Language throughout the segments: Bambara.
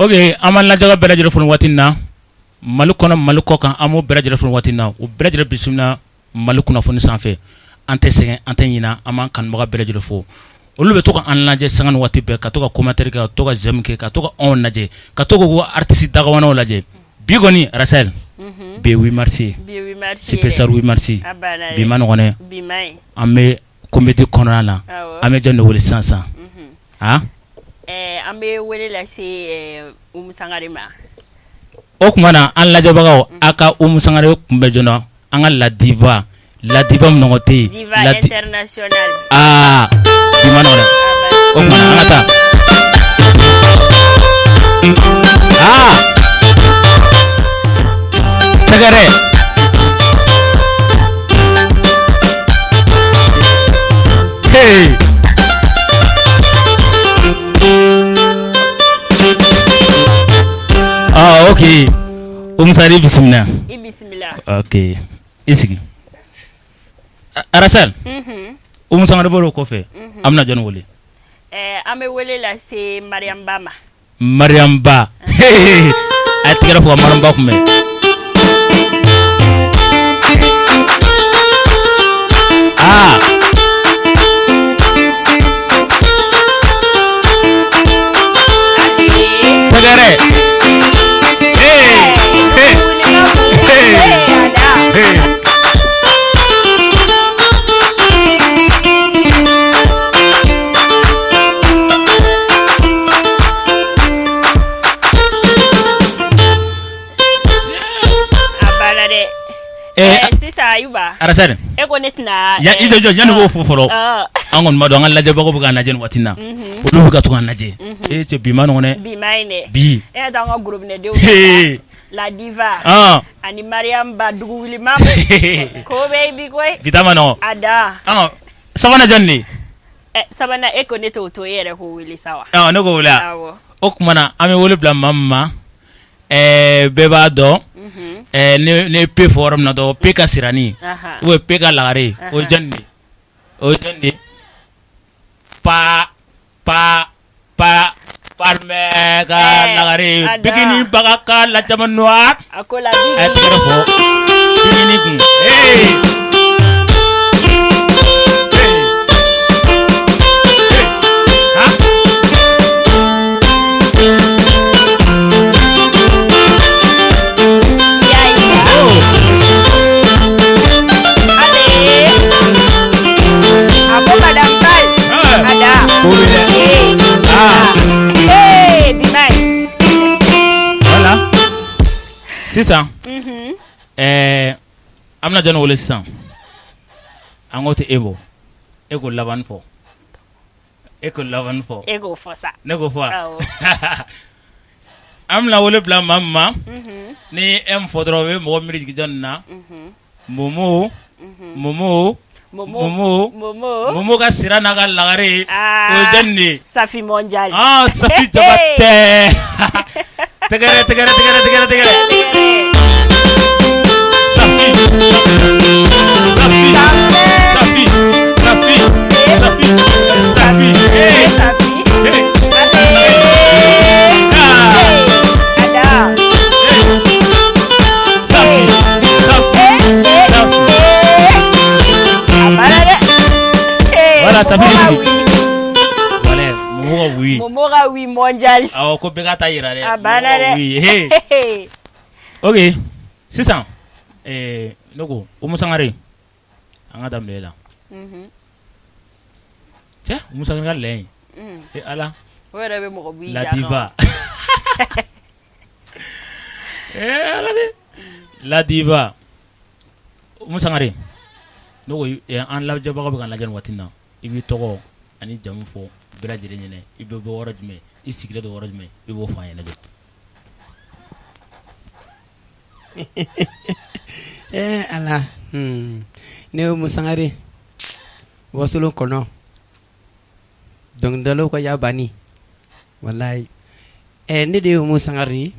Ok, an b'an lajɛbaga bɛɛ lajɛlen fo nin waati in na, Mali kɔnɔ, Mali kɔ kan, an b'o bɛɛ lajɛlen fo nin waati in na, u bɛɛ lajɛlen bisimila Mali kunnafoni sanfɛ, an tɛ sɛgɛn, an tɛ ɲinɛ, an b'an kanubaga bɛɛ lajɛlen fo, olu bɛ to ka an lajɛ sanga ni waati bɛɛ, ka to ka commentaire kɛ, ka to ka j'aime kɛ, ka to ka anw lajɛ, ka to k'u ka artiste dakabanaw lajɛ, bi kɔni Rasɛl, bi ye 8 mars ye, bi ye 8 mars ye dɛ, spécial 8 mars a banna dɛ, bi ma nɔgɔn dɛ, bi man ɲi, an bɛ comédie kɔnɔna na, awɔ, an bɛ jɔn de wele sisan sisan, unhun, han ɛɛ an bɛ wele lase Umu Sangare ma. O tuma na an lajɛbagaw a ka Umu Sangare kunbɛn joona an ka la diva la diva min ɲɔgɔn tɛ yen. Diva internationale. Aa bi ma nɔgɔn dɛ. O tuma na an ka taa. Aa tɛgɛrɛ. Hey. Ah, ok. Umu Sangare i bisimila. I bisimila. Ok. I sigi. Arasɛl. Unhun. Umu Sangare bɔr'o kɔfɛ. Unhun. An bɛna jɔni wele? Ɛɛ an bɛ wele lase Mariam Ba ma. Mariam Ba. A ye tɛgɛrɛ fɔ ka Mariam Ba kunbɛn. Aa. Tɛgɛrɛ. Hey. Hey. Hey. Hey. A banna dɛ. Eh, sisan Ayuba. Arasɛri. E ko ne tɛna. Ya i jɔ jɔ yanni k'o fɔ fɔlɔ. Ɔ. An kɔni b'a dɔn an ka lajɛbagaw bɛ k'an lajɛ nin waati in na. Olu bɛ ka to k'an lajɛ. E cɛ bi ma nɔgɔn dɛ. Bi ma ɲi dɛ. Bi. E y'a dɔn an ka gorobinɛdenw. Hey. La diva. Ɔn. Ani Mariam Ba dugu wuli ma. Ko bɛ yen bi koyi. Bi ta ma nɔgɔn. A dan. Ɔn sabanan jɔn de ye? Sabanan e ko ne t'o to e yɛrɛ k'o wele sa wa. Ɔ ne k'o wele wa? Awɔ. O tuma na an bɛ wele bila maa min ma ɛɛ bɛɛ b'a dɔn ɛɛ ne ye P fɔ yɔrɔ min na dɔrɔn P ka sirani ou bien P ka lagare o ye jɔni de ye o ye jɔni de ye pa pa pa Palmer ka lagare bikini baga ka la caman noir a ko la a ye tɛgɛrɛ fɔ bikini kun ee. A ko madame Bal a da Ah. Ee bi ma ɲi. Voilà. Sisan ɛɛ an bɛna jɔnni wele sisan an k'o tɛ e bɔ e k'o laban fɔ e k'o laban fɔ E k'o fɔ sa. ne k'o fɔ wa Awɔ. an bɛna wele bila maa min ma ni M fɔ dɔrɔn o bɛ mɔgɔ miiri jigin jɔnni na Momo Momo Momo Momo ka sira n'a ka lagare o ye jɔnni de ye Safi mondial ah Safi Jabatɛ tɛgɛrɛ tɛgɛrɛ tɛgɛrɛ tɛgɛrɛ tɛgɛrɛ Safi Safi Safi Safi Safi Safi hey Safi hey ah Ada hey Safi Safi Safi A banna dɛ. Voilà, Safi Momo i ka sigi. oui. Voilà, Momo ka oui Momo ka oui mondial. Awɔ ko bɛɛ ka taa yira dɛ A banna Momo ka dɛ. oui hey ok sisan ne ko Umu Sangare an ka daminɛ e la cɛ Umu Sangare ka lɛ in e Ala O yɛrɛ bɛ mɔgɔ b'i la ja kan. diva ee Ala de la diva Umu Sangare ne ko an lajɛbagaw bɛ k'an lajɛ nin waati in na i b'i tɔgɔ ani jamu fɔ bɛɛ lajɛlen ɲɛna i bɛ bɔ yɔrɔ jumɛn i sigilen don yɔrɔ jumɛn i b'o fɔ an ɲɛna dɔrɔn Ee Ala ne ye Umu Sangare Wasolon kɔnɔ dɔnkilidalaw ka yabani walayi ne de ye Umu Sangare ye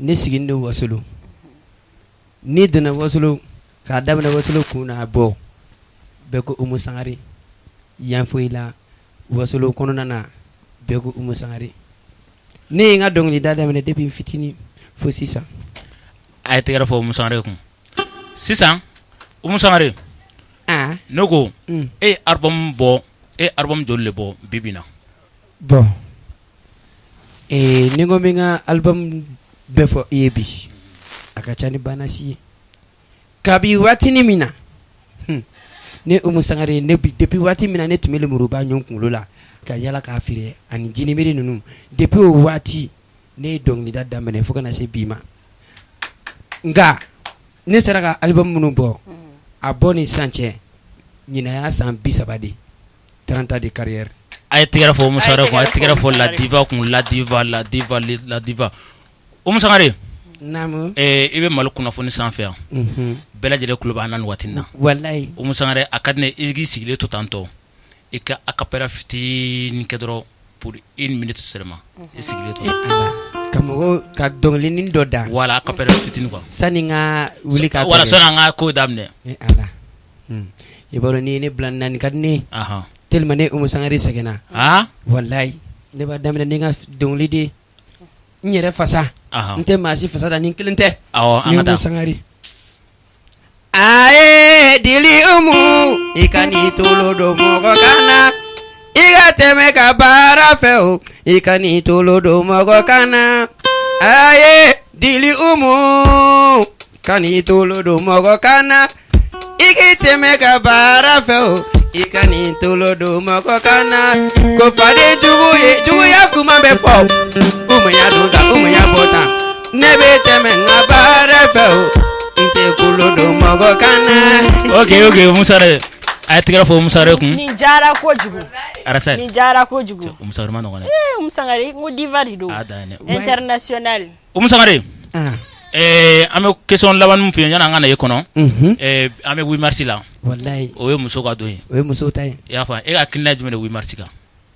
ne sigilen don Wasolon n'i donna Wasolon k'a daminɛ Wasolon kun na bɔ bɛɛ ko Umu Sangare yan foyi la Wasolon kɔnɔna na bɛɛ ko Umu Sangare Ne ye n ka dɔnkilida daminɛ depuis n fitinin fo sisan. A ye tɛgɛrɛ fɔ Umu Sangare kun. Sisan Umu Sangare, ne ko e ye album bɔ, e ye album joli de bɔ bi bi in na? Bon ni n ko n bɛ n ka album bɛɛ fɔ i ye bi, a ka ca ni banasi ye. Kabi waati min na ne Umu Sangare ne depuis waati min na ne tun bɛ lemuruba ɲun kunkolo la ka yala k'a feere ani jinibere ninnu depuis o waati ne ye dɔnkilida daminɛ fo ka na se bi ma nka ne sera ka album minnu bɔ a bɔ ni sisan cɛ ɲinan y'a san 30 de 30 ans de carrière. A ye tɛgɛrɛ fɔ Umu Sangare kun, a ye tɛgɛrɛ fɔ la diva kun, la diva, la diva, la diva. Umu Sangare, naamu, i bɛ Mali kunnafoni sanfɛ yan, unhun, bɛɛ lajɛlen tulo b'an na nin waati in na, walayi, Umu Sangare a ka di ne ye i k'i sigilen to tantɔ i ka acapella fitinin kɛ dɔrɔn pour une minute seulement i sigilen to Ala ka mɔgɔw ka dɔnkilinin dɔ da voilà acapella fitinin quoi sani n ka wuli ka voilà sani an ka ko daminɛ Ala i b'a dɔn n'i ye ne bila nin na nin ka di ne ye tellement ne Umu Sangare sɛgɛnna walayi ne b'a daminɛ ni n ka dɔnkili de ye n yɛrɛ fasa n tɛ maa si fasa da ni n kelen tɛ an ka taa Sangare a ye dili Umu i kan'i tolo don mɔgɔ kan na i ka tɛmɛ ka baara fɛ o i kan'i tolo don mɔgɔ kan na a ye dili Umu kan'i tolo don mɔgɔ kan na i k'i tɛmɛ ka baara fɛ o i kan'i tolo don mɔgɔ kan na ko faden jugu ye juguya kuma bɛ fɔ Umu ya don tan Umu ya bɔ tan ne bɛ tɛmɛ n ka baara fɛ o n tɛ kolo don mɔgɔ kan na. Ok ok Umu Sangare a ye tɛgɛrɛ fɔ Umu Sangare kun. Nin diyara kojugu. Arasa nin diyara kojugu. Umu Sangare ma nɔgɔn dɛ. Ee Umu Sangare n ko diva de don. A dan ye dɛ. International. Umu Sangare. An bɛ question laban min f'i ye yanni an ka na e kɔnɔ, unhun, an bɛ 8 mars la, walayi, o ye muso ka don ye, o ye musow ta ye, i y'a faamu e ka hakilina ye jumɛn ye 8 mars kan?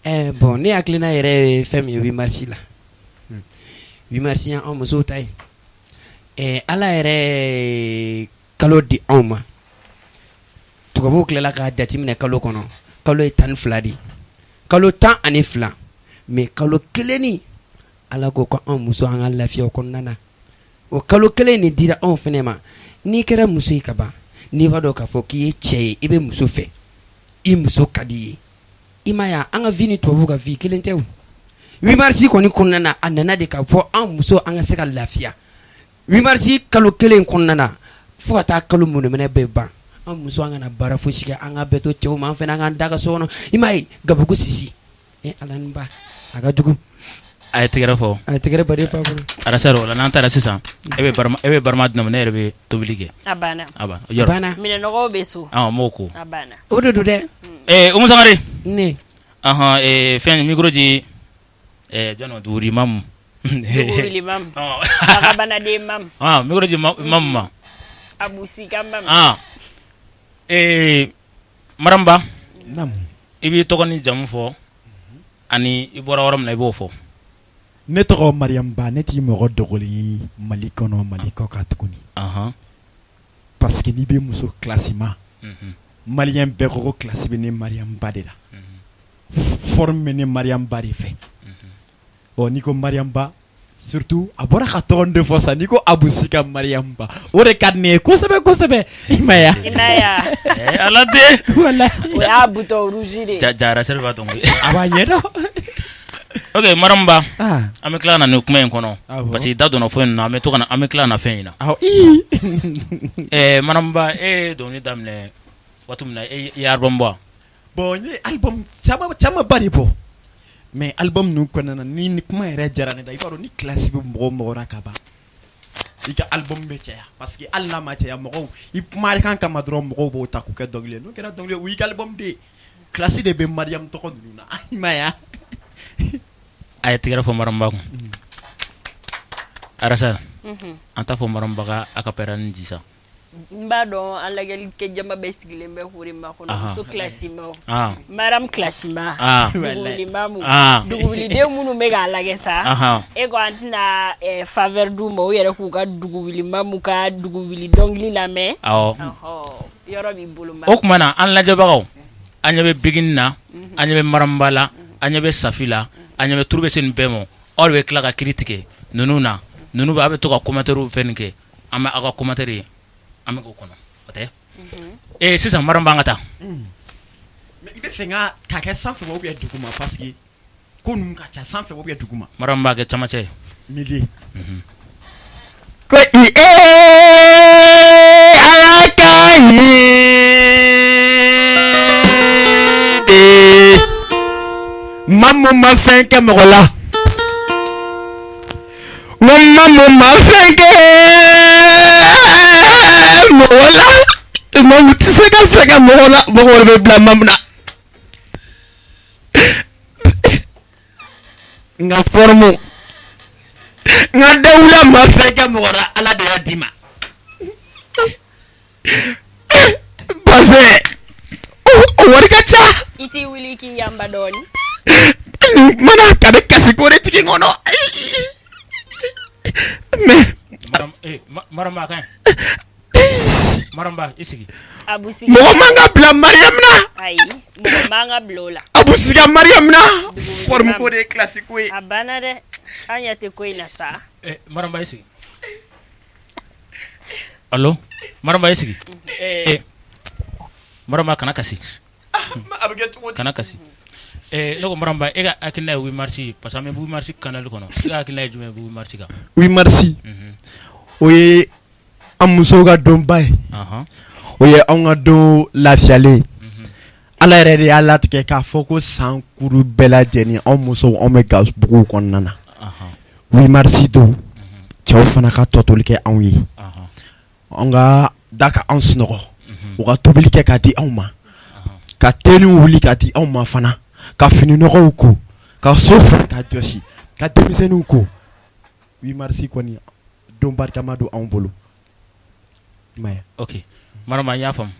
Ɛɛ bon ne hakilina yɛrɛ ye fɛn min ye 8 mars la, 8 mars y'anw musow ta ye, ɛɛ Ala yɛrɛ ye kalo di anw ma, tubabuw tilala k'a jateminɛ kalo kɔnɔ, kalo ye 12 de ye, kalo 12 mais kalo kelennin Ala ko ko anw muso an ka lafiya o kɔnɔna na o kalo kelen de dira anw fana ma n'i kɛra muso ye ka ban n'i b'a dɔn k'a fɔ k'i ye cɛ ye i bɛ muso fɛ i muso ka di i ye i m'a ye an ka vie ni tubabuw ka vie kelen tɛ o 8 mars kɔni kɔnɔna na a nana de k'a fɔ anw muso an ka se ka lafiya 8 mars kalo kelen kɔnɔna na fo ka taa kalo mɔnɛminɛ bɛɛ ban an muso an kana baara fosi kɛ an ka bɛɛ to cɛw ma an fana an k'an da ka so kɔnɔ i m'a ye gabugu sisi e Ala ni ba a ka jugu a ye tɛgɛrɛ fɔ a ye tɛgɛrɛ baden fa bolo arasa o la n'an taara sisan e bɛ barama e bɛ barama di ne ma ne yɛrɛ bɛ tobili kɛ a banna a banna yɔrɔ banna minɛnɔgɔw bɛ so awɔ n b'o ko a banna o de don dɛ ee Umu Sangare ne ɔhɔn ee fɛn micro di jɔn ma Duguri Mamu Duguri Mamu Bagabanaden Mamu ah micro di Mamu ma Abu Sika Mamu ah ee Mariam Ba naamu i b'i tɔgɔ ni jamu fɔ ani i bɔra yɔrɔ min na i b'o fɔ ne tɔgɔ Mariam Ba ne t'i mɔgɔ dogolen ye Mali kɔnɔ Mali kɔ kan tuguni parce que n'i bɛ muso classement malien bɛɛ ko ko classe bɛ ne Mariam Ba de la forme bɛ ne Mariam Ba de fɛ ɔ n'i ko Mariam Ba surtout a bɔra ka tɔgɔ de fɔ sa n'i ko Abu Sika Mariam Ba o de ka di ne ye kosɛbɛ kosɛbɛ i ma ye wa ala den walahi o y'a bouton rouge de ye ja Arasɛli b'a dɔn koyi a b'a ɲɛdɔn ok Mariam Ba an bɛ tila ka na nin kuma in kɔnɔ parce que i da donna fɛn in na an bɛ to ka na an bɛ tila ka na fɛn in na Mariam Ba e ye dɔnkili daminɛ waati min na e ye album bɔ wa bon n ye album caman camanba de bɔ mais album ninnu kɔnɔna na ni kuma yɛrɛ diyara ne da i b'a dɔn ni classe bɛ mɔgɔ o mɔgɔ la ka ban i ka album bɛ caya parce que hali n'a ma caya mɔgɔw i kumakan kama dɔrɔn mɔgɔw b'o ta k'o kɛ dɔnkili ye n'o kɛra dɔnkili ye o y'i ka album de ye classe de bɛ Mariam tɔgɔ ninnu na i m'a ye wa a ye tɛgɛrɛ fɔ Mariam Ba kun Arasa an t'a fɔ Mariam Ba ka acapella nin di sa N b'a dɔn an lajɛli kɛ jama bɛɛ sigilen bɛ k'o de makɔnɔ muso classement Mariam classement duguden minnu bɛ k'a lajɛ sa e ko an tɛna faveur d'u ma u yɛrɛ k'u ka dugu mamu ka dugu wuli dɔnkili lamɛn yɔrɔ b'i bolo o tuma na an lajɛbagaw an ɲɛ bɛ Bigini na an ɲɛ bɛ Mariam Ba la an ɲɛ bɛ Safi la an ɲɛ bɛ turu bɛ se nin bɛɛ ma Aw de bɛ tila ka kiiri tigɛ ninnu na, ninnu bɛ, a bɛ to ka commentaire fɛn nin kɛ, an bɛ aw ka commentaire ye, an bɛ k'o kɔnɔ, o tɛ? Ee sisan Mariam b'an ka taa. Mais i bɛ fɛ n ka k'a kɛ sanfɛ ou bien duguma parce que ko ninnu ka ca sanfɛ ou bien duguma. Mariam b'a kɛ camancɛ ye. Milieu. Ko i ee ala ka ɲi de Mamu ma fɛn kɛ mɔgɔ la n ko Mamu ma fɛn kɛ mɔgɔ la Mamu tɛ se ka fɛn kɛ mɔgɔ la mɔgɔ wɛrɛ bɛ bila Mamu na n ka forme n ka dawula ma fɛn kɛ mɔgɔ la Ala de y'a d'i ma bazin o wari ka ca i t'i wuli k'i yanba dɔɔni nin kuma na ka ne kasi ko de jigin n kɔnɔ mais Mariam a ka ɲi Mariam i sigi mɔgɔ man ka bila Mariam na ayi mɔgɔ man ka bila o la Abu siga Mariam na forme ko de ye classe ko ye a banna dɛ an ɲɛ tɛ ko in na sa Mariam i sigi allo Mariam i sigi Mariam kana kasi a bɛ kɛ cogo di kana kasi ne ko Mariam e ka hakilina ye 8 mars parce que an bɛ 8 mars canal kɔnɔ e ka hakilina ye jumɛn ye 8 mars kan 8 mars o ye an musow ka donba ye o ye anw ka don lafiyalen ye Ala yɛrɛ de y'a latigɛ k'a fɔ ko san kuru bɛɛ lajɛlen anw musow anw bɛ gabuguw kɔnɔna na 8 mars don cɛw fana ka tɔtoli kɛ anw ye an ka da ka anw sunɔgɔ u ka tobili kɛ k'a di anw ma ka teninw wuli k'a di anw ma fana ka fininɔgɔw ko ka so furan ka jɔsi ka denmisɛnninw ko 8 mars kɔni don barikama don anw bolo ok Mariam n y'a faamu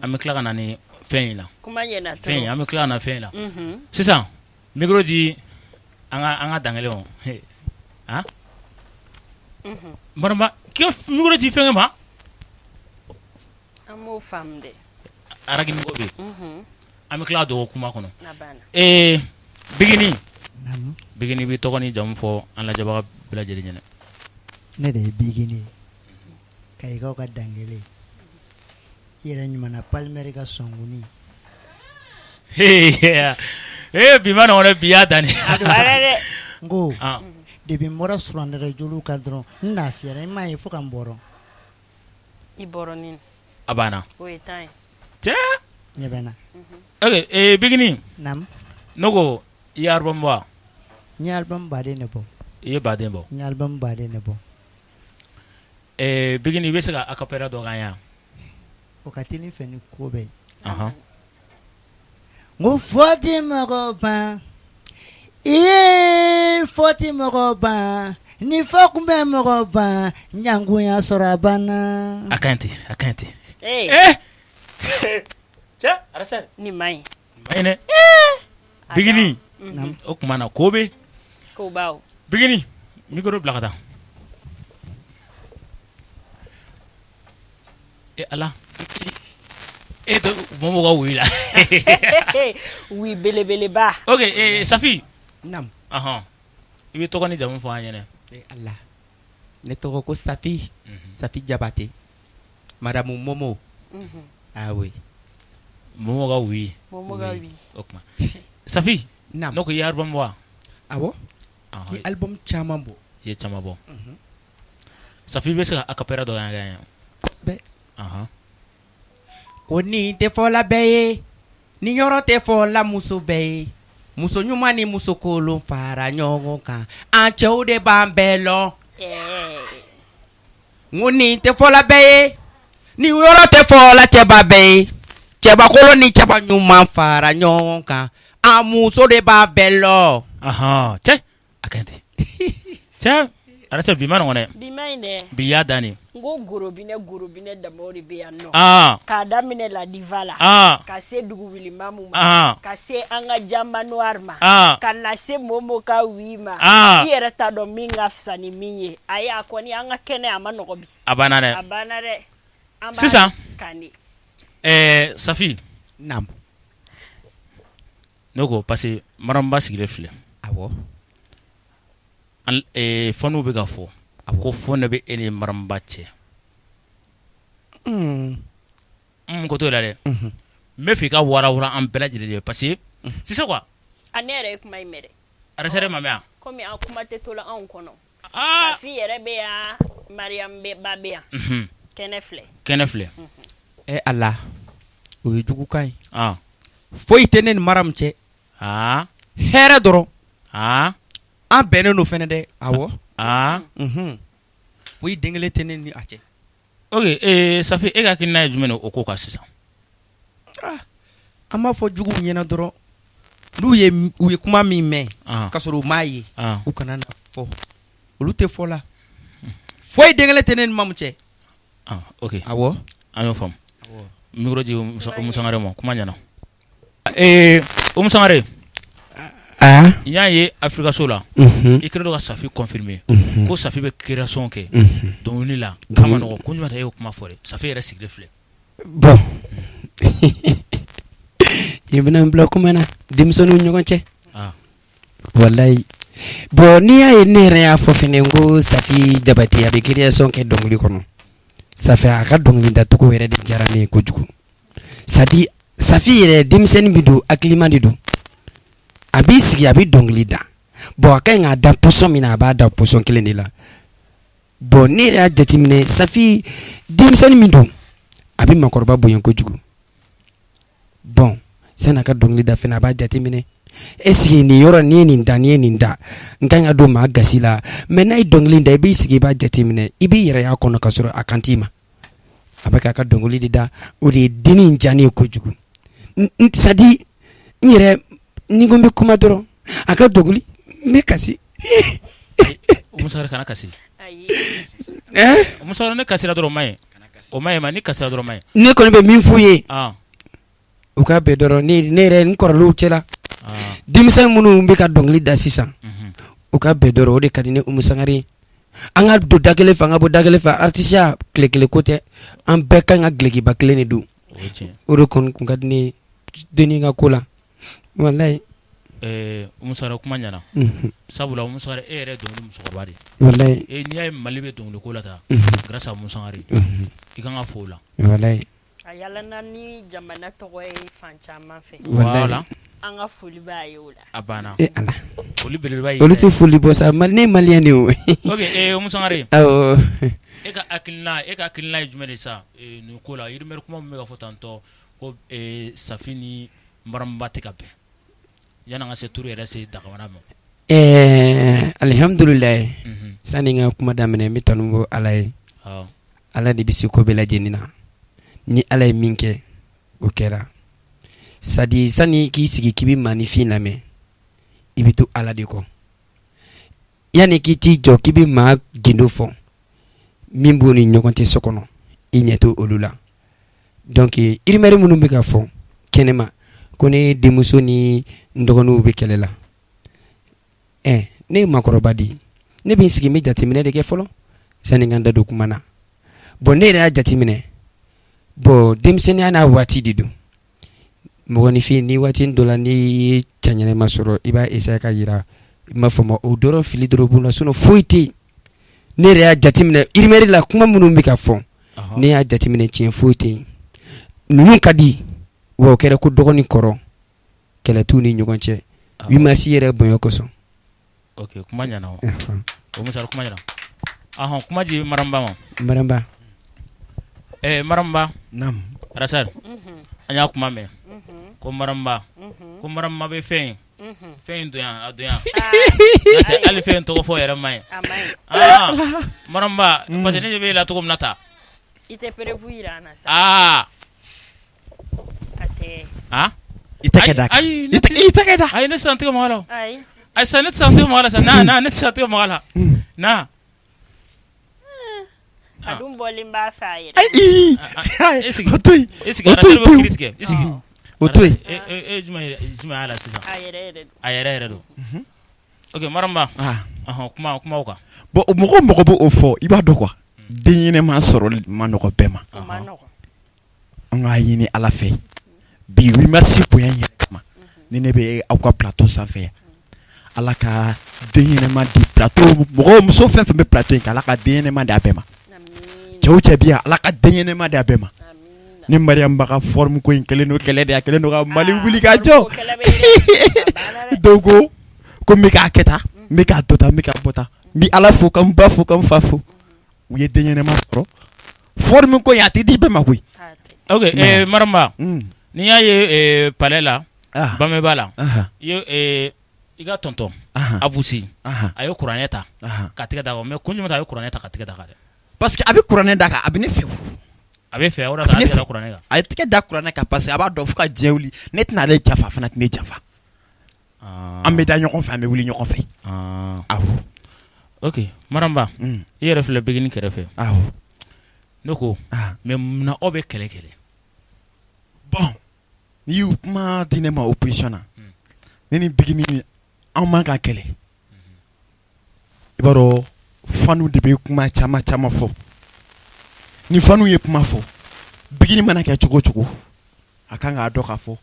an bɛ tila ka na ni fɛn in na fɛn in an bɛ tila ka na fɛn in na sisan micro di an ka dankelen o ah Mariam k'i ka micro di fɛnkɛ ma an m'o faamu dɛ aragini ko bɛ yen an bɛ tila ka don o kuma kɔnɔ ee Bigini Bigini b'i tɔgɔ ni jamu fɔ an lajɛbaga bɛɛ lajɛlen ɲɛna ne de ye Bigini ye Kayikaw ka dankelen i yɛrɛ ɲuman Palmer ka sɔnkuni ee bi ma nɔgɔn dɛ bi y'a dan n ko depuis n bɔra surandɛrɛ joliw kan dɔrɔn n lafiyara i m'a ye fo ka n bɔrɔ i bɔrɔnin a banna o ye tan ye cɛ ɲɛ bɛ n na ok ee Bigini naamu ne ko i ye album bɔ wa n ye album baden de bɔ i ye baden bɔ n ye album baden de bɔ Ee Bigini i bɛ se ka acapella dɔ k'an ye wa o ka teli fɛ ni ko bɛɛ ye n ko fɔ tɛ mɔgɔ ban i ye fɔ tɛ mɔgɔ ban ni fɔ tun bɛ mɔgɔ ban ɲangoya sɔrɔ a banna a ka ɲi ten a ka ɲi ten cɛ arasa nin man ɲi nin man ɲi dɛ Bigini o tuma na ko bɛ ko baw Bigini micro bila ka taa e Ala e to Momo ka oui la oui belebeleba ok Safi naamu ɔhɔn i bɛ tɔgɔ ni jamu fɔ an ɲɛna e Ala ne tɔgɔ ko Safi Safi Jabate madame Momo ah oui Momo ka oui Momo ka oui o tuma Safi naamu ne ko i ye album bɔ wa awɔ n ye album caman bɔ i ye caman bɔ Safi i bɛ se ka acapella dɔ k'an ye kosɛbɛ ko nin tɛ fɔla bɛɛ ye nin yɔrɔ tɛ fɔla muso bɛɛ ye muso ɲuman ni muso kolon fara ɲɔgɔn kan an cɛw de b'an bɛɛ lɔn n ko nin tɛ fɔla bɛɛ ye nin yɔrɔ tɛ fɔla cɛba bɛɛ ye cɛbakolon ni cɛba ɲuman fara ɲɔgɔn kan an muso de b'a bɛɛ lɔn cɛ a ka ɲi ten cɛ arasa bi ma nɔgɔn dɛ bi ma ɲi dɛ bi y'a dan de n ko gorobinɛ gorobinɛ damaw de bɛ yan nɔ aa k'a daminɛ la diva la aa ka se dugu mamu ma aa ka se an ka jamba noir ma aa ka na se Momo ka oui ma aa i yɛrɛ t'a dɔn min ka fisa ni min ye ayi a kɔni an ka kɛnɛ a ma nɔgɔ bi a banna dɛ a banna dɛ an b'a sisan kan de ɛɛ Safi naamu ne ko parce que Maramba sigilen filɛ awɔ Fanw bɛ ka fɔ ko fɛn dɔ bɛ e ni Mariam Ba cɛ. Ko t'o la dɛ, n bɛ fɛ i ka warawara an bɛɛ lajɛlen ye parce que sisan quoi A ne yɛrɛ ye kuma in mɛn dɛ. Arasɛrɛ ma mɛn wa? Komi an kuma tɛ to la anw kɔnɔ. Safi yɛrɛ bɛ yan, Mariam Ba bɛ yan, kɛnɛ filɛ. Kɛnɛ filɛ. E Ala, o ye jugukan ye. Foyi tɛ ne ni Mariam cɛ. Hɛrɛ dɔrɔn. An bɛnnen don fana dɛ, awɔ, unhun, foyi den kelen tɛ ne ni a cɛ. Ok Safi e ka hakilina ye jumɛn ye o ko kan sisan? An b'a fɔ juguw ɲɛna dɔrɔn n'u ye u ye kuma min mɛn ka sɔrɔ u m'a ye u kana na fɔ olu tɛ fɔ la foyi den kelen tɛ ne ni Mamu cɛ. Ok awɔ an y'o faamu micro di Umu Sangare ma kuma ɲɛna. Ee Umu Sangare n y'a ye Africaso la i kɛlen don ka Safi confirmer ko Safi bɛ création kɛ dɔnkili la k'a man nɔgɔn ko jumɛn ta e y'o kuma fɔ dɛ Safi yɛrɛ sigilen filɛ. Bon i bɛna n bila kuma na denmisɛnninw ɲɔgɔn cɛ walayi bon n'i y'a ye ne yɛrɛ y'a fɔ fɛnɛ ko Safi Jabate a bɛ création kɛ dɔnkili kɔnɔ Safi a ka dɔnkili dacogo yɛrɛ de diyara ne ye kojugu c'est-à-dire Safi yɛrɛ denmisɛnnin min don hakilima de don a b'i sigi a bɛ dɔnkili da bon a ka ɲi k'a da position min na a b'a da position kelen de la bon ne yɛrɛ y'a jateminɛ Safi denmisɛnnin min don a bɛ maakɔrɔba bonya kojugu bon sani a ka dɔnkili da fana a b'a jateminɛ est-ce que nin yɔrɔ n'i ye nin da n'i ye nin da n ka kan ka don maa gasi la mais n'a ye dɔnkili da i b'i sigi i b'a jateminɛ i b'i yɛrɛ y'a kɔnɔ ka sɔrɔ a kan t'i ma a bɛ k'a ka dɔnkili de da o de ye dennin in diya ne ye kojugu c'est-à-dire n yɛrɛ ni ko n bɛ kuma dɔrɔn a ka dɔnkili n bɛ kasi. Umu Sangare kana kasi. Umu Sangare ne kasira dɔrɔn o ma ɲi o ma ɲi ma ni kasira dɔrɔn o ma ɲi. Ne kɔni bɛ min f'u ye. U ka bɛn dɔrɔn ne yɛrɛ n kɔrɔlenw cɛla denmisɛn minnu bɛ ka dɔnkili da sisan u ka bɛn dɔrɔn o de ka di ne Umu Sangare ye an ka don da kelen fɛ an ka bɔ da kelen fɛ artisiya tile kelen ko tɛ an bɛɛ ka kan ka dulokiba kelen de don o de kɔni tun ka di ne ye dennin ka ko la walayi. Umu Sangare kuma ɲɛna sabula Umu Sangare e yɛrɛ ye dɔnkili musokɔrɔba de ye walayi n'i y'a ye Mali bɛ dɔnkili ko la tan grâce à Umu Sangare i kan ka fo o la walayi. A yalala ni jamana tɔgɔ ye fan caman fɛ an ka foli b'a ye o la a banna ala foli olu tɛ foli bɔ sa ne malien de o Umu Sangare e ka hakilina e ka hakilina ye jumɛn de sa nin ko la rumeur kuma min bɛ ka fɔ tantɔ ko Safi ni Mariam Ba tɛ ka bɛn yani an ka se turu yɛrɛ se dagamana ma ɛɛ alihamdulilayi sani n ka kuma daminɛ n bɛ tanu bɔ Ala ye Ala de bɛ se ko bɛɛ lajɛlen na ni Ala ye min kɛ o kɛra c'est-à-dire sani k'i sigi k'i bɛ maaninfin lamɛn i bɛ to Ala de kɔ yanni k'i t'i jɔ k'i bɛ maa gindo fɔ min b'u ni ɲɔgɔn cɛ so kɔnɔ i ɲɛ to olu la donc rumeur minnu bɛ ka fɔ kɛnɛma ko ne denmuso ni n dɔgɔninw bɛ kɛlɛ la ɛ ne ye maakɔrɔba de ye ne bɛ n sigi n bɛ jateminɛ de kɛ fɔlɔ sani n ka n da don kuma na bon ne yɛrɛ y'a jateminɛ bon denmisɛnninya n'a waati de don mɔgɔninfin ni waati dɔ la n'i ye cɛ ɲɛnama sɔrɔ i b'a essayer ka jira i m'a fɔ o dɔrɔn fili dɔrɔn b'u la sinon foyi tɛ yen ne yɛrɛ y'a jateminɛ rumeur la kuma minnu bɛ ka fɔ ne y'a jateminɛ tiɲɛ foyi tɛ yen ninnu ka di wa o kɛra ko dɔgɔnin kɔrɔ kɛlɛ t'u ni ɲɔgɔn cɛ 8 mars yɛrɛ bonya kosɔn ok kuma ɲɛna o Musa kuma ɲɛna ahɔn kuma di Mariam Ba ma Mariam Ba Mariam Ba naamu Rasal an y'a kuma mɛn ko Mariam Ba ko Mariam Ba bɛ fɛn in fɛn in don yan a don yan hali fɛn in tɔgɔ fɔ yɛrɛ man ɲi aa Mariam Ba parce que ne ɲɛ b'e la cogo min na tan i tɛ preuve jira an na sa aa a tɛ i tɛgɛ da ayi i tɛgɛ da ayi ne tɛ se ka n tɛgɛ maga a la ayi ayi sa ne tɛ se ka n tɛgɛ maga a la sa na na ne tɛ se ka n tɛgɛ maga a la na a dun bɔlen b'a fɛ a yɛrɛ ayi e sigi o to yen e sigi o to yen bɛ kiiri tigɛ i sigi o to yen e jumɛn y'a la sisan a yɛrɛ yɛrɛ don a yɛrɛ yɛrɛ don ok Mariam Ba ɔhɔn kuma kuma o kan bon mɔgɔ o mɔgɔ b'o fɔ i b'a dɔn quoi den ɲɛnɛma sɔrɔli man nɔgɔ bɛɛ ma o man nɔgɔn an k'a ɲini Ala fɛ bi 8 mars bonya in yɛrɛ kama ni ne bɛ aw ka plateau sanfɛ yan. Ala ka den ɲɛnama di plateau mɔgɔw, muso fɛn fɛn bɛ plateau in kan, Ala ka den ɲɛnama di a bɛɛ ma. Cɛw cɛ bi yan, Ala ka den ɲɛnama di a bɛɛ ma. Ni Mariam Ba ka forme ko in kɛlen don kɛlɛ de ye, a kɛlen don ka Mali wuli ka jɔ. Dɔw ko ko n bɛ k'a kɛ tan, n bɛ k'a to tan, n bɛ k'a bɔ tan. N bɛ Ala fo ka n ba fo ka n fa fo. U ye den ɲɛnama sɔrɔ. Forme ko in a tɛ di bɛɛ ma koyi. Ok, Mariam Ba, n'i y'a ye palais la, Bameba la, i ye i ka tonton Abu Si, a ye kuranɛ ta ka tɛgɛ da kan, mais kun jumɛn a ye kuranɛ ta ka tɛgɛ da kan dɛ? Parce que a bɛ kuranɛ da kan, a bɛ ne fɛ. A bɛ fɛ o a tɛgɛ da kuranɛ kan. A ye tɛgɛ da kuranɛ kan parce que a b'a dɔn fo ka diɲɛ wuli ne tɛna ale janfa, a fana tɛ ne janfa. An bɛ da ɲɔgɔn fɛ, an bɛ wuli ɲɔgɔn fɛ. Awɔ. Ok, Mariam Ba, i yɛrɛ filɛ Bigini kɛrɛfɛ. Awɔ. Ne ko mais munna aw bɛ kɛlɛ kɛ? Bon, n'i y'u kuma di ne ma o position na, ne ni Bigini an man ka kɛlɛ. I b'a dɔn, fanw de bɛ kuma caman caman fɔ. Ni fanw ye kuma fɔ, Bigini mana kɛ cogo o cogo, a kan k'a dɔn k'a fɔ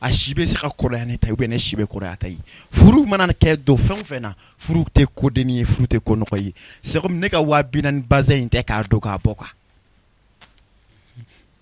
a si bɛ se ka kɔrɔya ne ta ye ou bien ne si bɛ kɔrɔya ta ye. Furu mana kɛ don fɛn o fɛn na, furu tɛ kodenni ye, furu tɛ ko nɔgɔ ye. C'est comme ne ka 40 000 bazin in tɛ k'a don k'a bɔ quoi.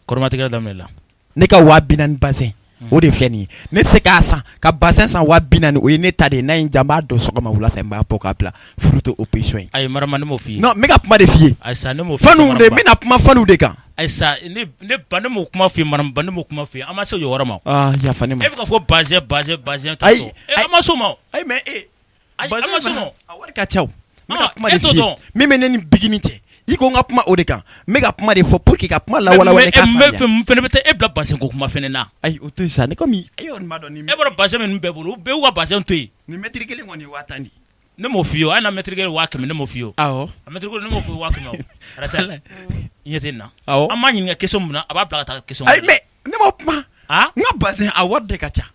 Kɔrɔmatigɛ daminɛ la. Ne ka 40 000 bazin o de filɛ nin ye. Ne tɛ se k'a san, ka bazin san 40 000, o ye ne ta de ye. N'a ye n diya, n b'a don sɔgɔma, wula fɛ n b'a bɔ k'a bila. Furu tɛ o position ye. Ayi Mariam, ne m'o f'i ye. Non, n bɛ ka kuma de f'i ye. Ayi sa, ne m'o f'i ye. Fanw de, n bɛna kuma fanw de kan. Ayi sa, ne ba, ne m'o kuma f'i ye. Mariam Ba, ne m'o kuma f'i ye. An ma se o yɔrɔ ma. Aa, yafa ne ma. E bɛ ka fɔ bazin bazin bazin. Ayi, an ma s'o ma. Ayi, mais e Ayi, an ma s'o ma. A wari ka ca o. N bɛ ka kuma de f'i ye min bɛ ne ni Bigini cɛ. I ko n ka kuma o de kan, n bɛ ka kuma de fɔ pour que ka kuma lawalawala i k'a faamuya. Mais n fana bɛ taa e bila bazin ko kuma fana na. Ayi, o to yen sa, ne komi e kɔni b'a dɔn ni. E b'a dɔn bazin bɛ ninnu bɛɛ bolo, u bɛɛ y'u ka bazin to yen. Nin mètre kelen kɔni ye 10 000 de ye. Ne m'o f'i ye o, hali n'a mètre kelen 100 000, ne m'o f'i ye o. Awɔ. A mètre kelen ne m'o f'i ye 100 000 o. Arasa, i ɲɛ tɛ nin na. Awɔ. An m'a ɲininka question min na, a b'a bila ka taa question Ayi, mais ne ma kuma. Ah? N ka bazin a wari de ka ca.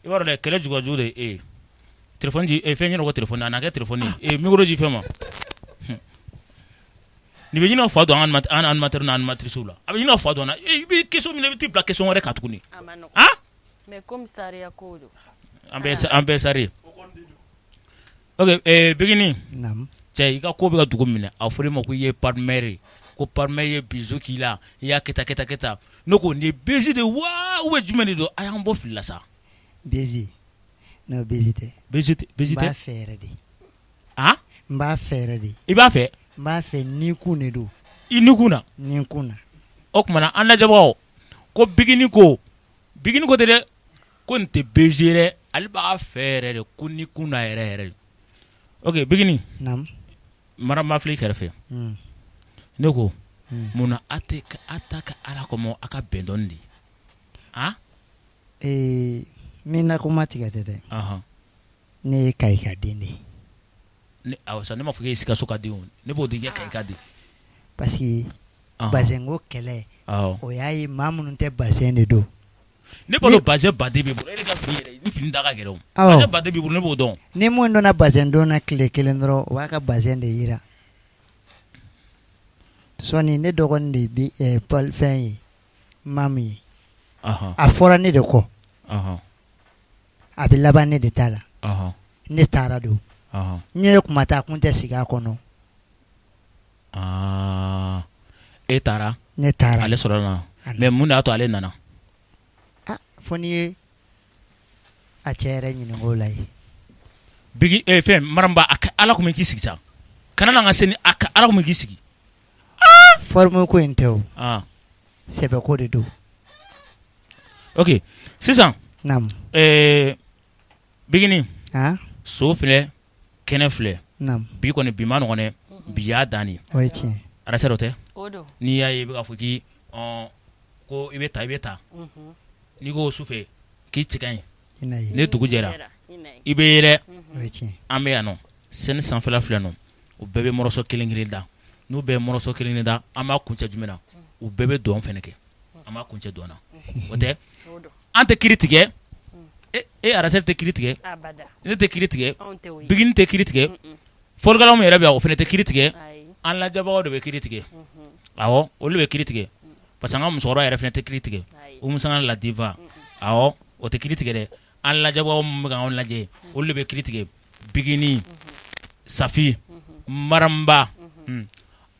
I b'a dɔn dɛ, kɛlɛ jugujugu de ye e ye. Téléphone di fɛn ɲɛnabɔ téléphone na, a na kɛ téléphone ye. Micro di fɛn ma. Nin bɛ ɲini ka fa don an ka animateur n'a animatrice la. A bɛ ɲini ka fa don an na. I bɛ question minɛ, i bɛ t'i bila question wɛrɛ kan tuguni. A ma nɔgɔn. Ah? Mais comme sariya ko don. An bɛɛ sari ye. Ok, Bigini. Naamu. Cɛ, i ka ko bɛ ka dugu minɛ. A fɔra e ma ko i ye partenaire ye. Ko partenaire ye bisou k'i la. I y'a kɛ tan, kɛ tan, kɛ tan. Ne ko nin ye buzz de wa ou bien jumɛn de don? A y'an bɔ fili la sa. Buzz. Non, buzz tɛ. Buzz tɛ. N b'a fɛ yɛrɛ de. Ah? N b'a fɛ yɛrɛ de. I b'a fɛ? N b'a fɛ ni kun de don. I ni kun na? Ni kun na. O tuma na an lajɛbagaw ko Bigini ko, Bigini ko tɛ dɛ, ko nin tɛ buzz ye dɛ, ale b'a fɛ yɛrɛ de, ko ni kun na yɛrɛ yɛrɛ de. Ok Bigini. Naamu. Mariam Ba filɛ i kɛrɛfɛ. Ne ko munna a tɛ a ta kɛ Ala kama a ka bɛn dɔɔnin de? Ah? Ee, min na kuma tigɛ tɛ dɛ. Ɔnhɔn. Ne ye Kayika den de ye. Ne awɔ sa, ne m'a fɔ k'e ye Sikaso ka den o. Ne b'o dɔn i ye Kayika den. Parce que bazin ko kɛlɛ, o y'a ye maa minnu tɛ bazin de don. Ne b'a dɔn bazin baden b'i bolo, e ka fini yɛrɛ, ni fini da ka gɛlɛn o. Bazin baden b'i bolo, ne b'o dɔn. Ni mun donna bazin don na tile kelen dɔrɔn, o b'a ka bazin de yira. Sɔɔni ne dɔgɔnin de bɛ Paul fɛn ye, mamu ye. A fɔra ne de kɔ. A bɛ laban ne de ta la. Ne taara don. N yɛrɛ kuma taa kun tɛ sigi a kɔnɔ. E taara? Ne taara. Ale sɔrɔla na. Mais mun de y'a to ale nana? Fo n'i ye a cɛ yɛrɛ ɲininka o la ye. Bigi fɛn Mariam Ba, a ka Ala kama i k'i sigi sa. Kana na n ka scène, a ka Ala kama i k'i sigi. Forme ko in tɛ o. Sɛbɛ ko de don. Ok sisan. Naamu. Bigini. Han. So filɛ, kɛnɛ filɛ. Naamu. Bi kɔni bi ma nɔgɔn dɛ. Bi y'a dan de ye. O ye tiɲɛ ye. Arasa o tɛ? O don. N'i y'a ye i bɛ k'a fɔ k'i ɔn ko i bɛ taa i bɛ taa. Unhun. N'i ko su fɛ k'i cɛ ka ɲi. I na ye. Ni dugu jɛra. I bɛ ye dɛ. O ye tiɲɛ ye. An bɛ yan nɔ scène sanfɛla filɛ nɔ u bɛɛ bɛ morceau kelen kelen da n'u bɛɛ ye morceau kelen kelen da an b'a kuncɛ jumɛn na u bɛɛ bɛ dɔn fana kɛ an b'a kuncɛ dɔn na o tɛ an tɛ kiri tigɛ e Arasa tɛ kiri tigɛ ne tɛ kiri tigɛ Bigini tɛ kiri tigɛ fɔlikɛla min yɛrɛ bɛ yan o fana tɛ kiri tigɛ an lajɛbagaw de bɛ kiri tigɛ awɔ olu bɛ kiri tigɛ parce que an ka musokɔrɔba yɛrɛ fana tɛ kiri tigɛ Umu Sangare la diva awɔ o tɛ kiri tigɛ dɛ an lajɛbagaw minnu bɛ k'anw lajɛ olu de bɛ kiri tigɛ Bigini Safi Maramba.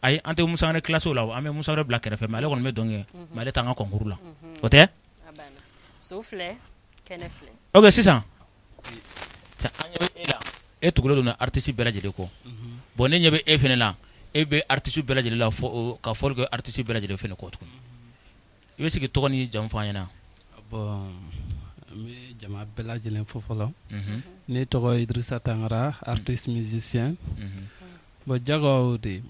Ayi, an tɛ Umu Sangare classe la, an bɛ Umu Sangare bila kɛrɛfɛ, mais ale kɔni bɛ dɔn kɛ, mais ale t'an ka concours la, o tɛ? A banna. So filɛ, kɛnɛ filɛ. Ok, sisan an ɲɛ bɛ e la, e tugulen don artiste bɛɛ lajɛlen kɔ. Bon, ne ɲɛ bɛ e fana la, e bɛ artiste bɛɛ lajɛlen la fɔ ka fɔli kɛ artiste bɛɛ lajɛlen fana kɔ tuguni. I bɛ se k'i tɔgɔ ni jamu fɔ an ɲɛna? Bon, n bɛ jama bɛɛ lajɛlen fo fɔlɔ. Ne tɔgɔ Idrissa Tangara, artiste musicien. Bon, jago de,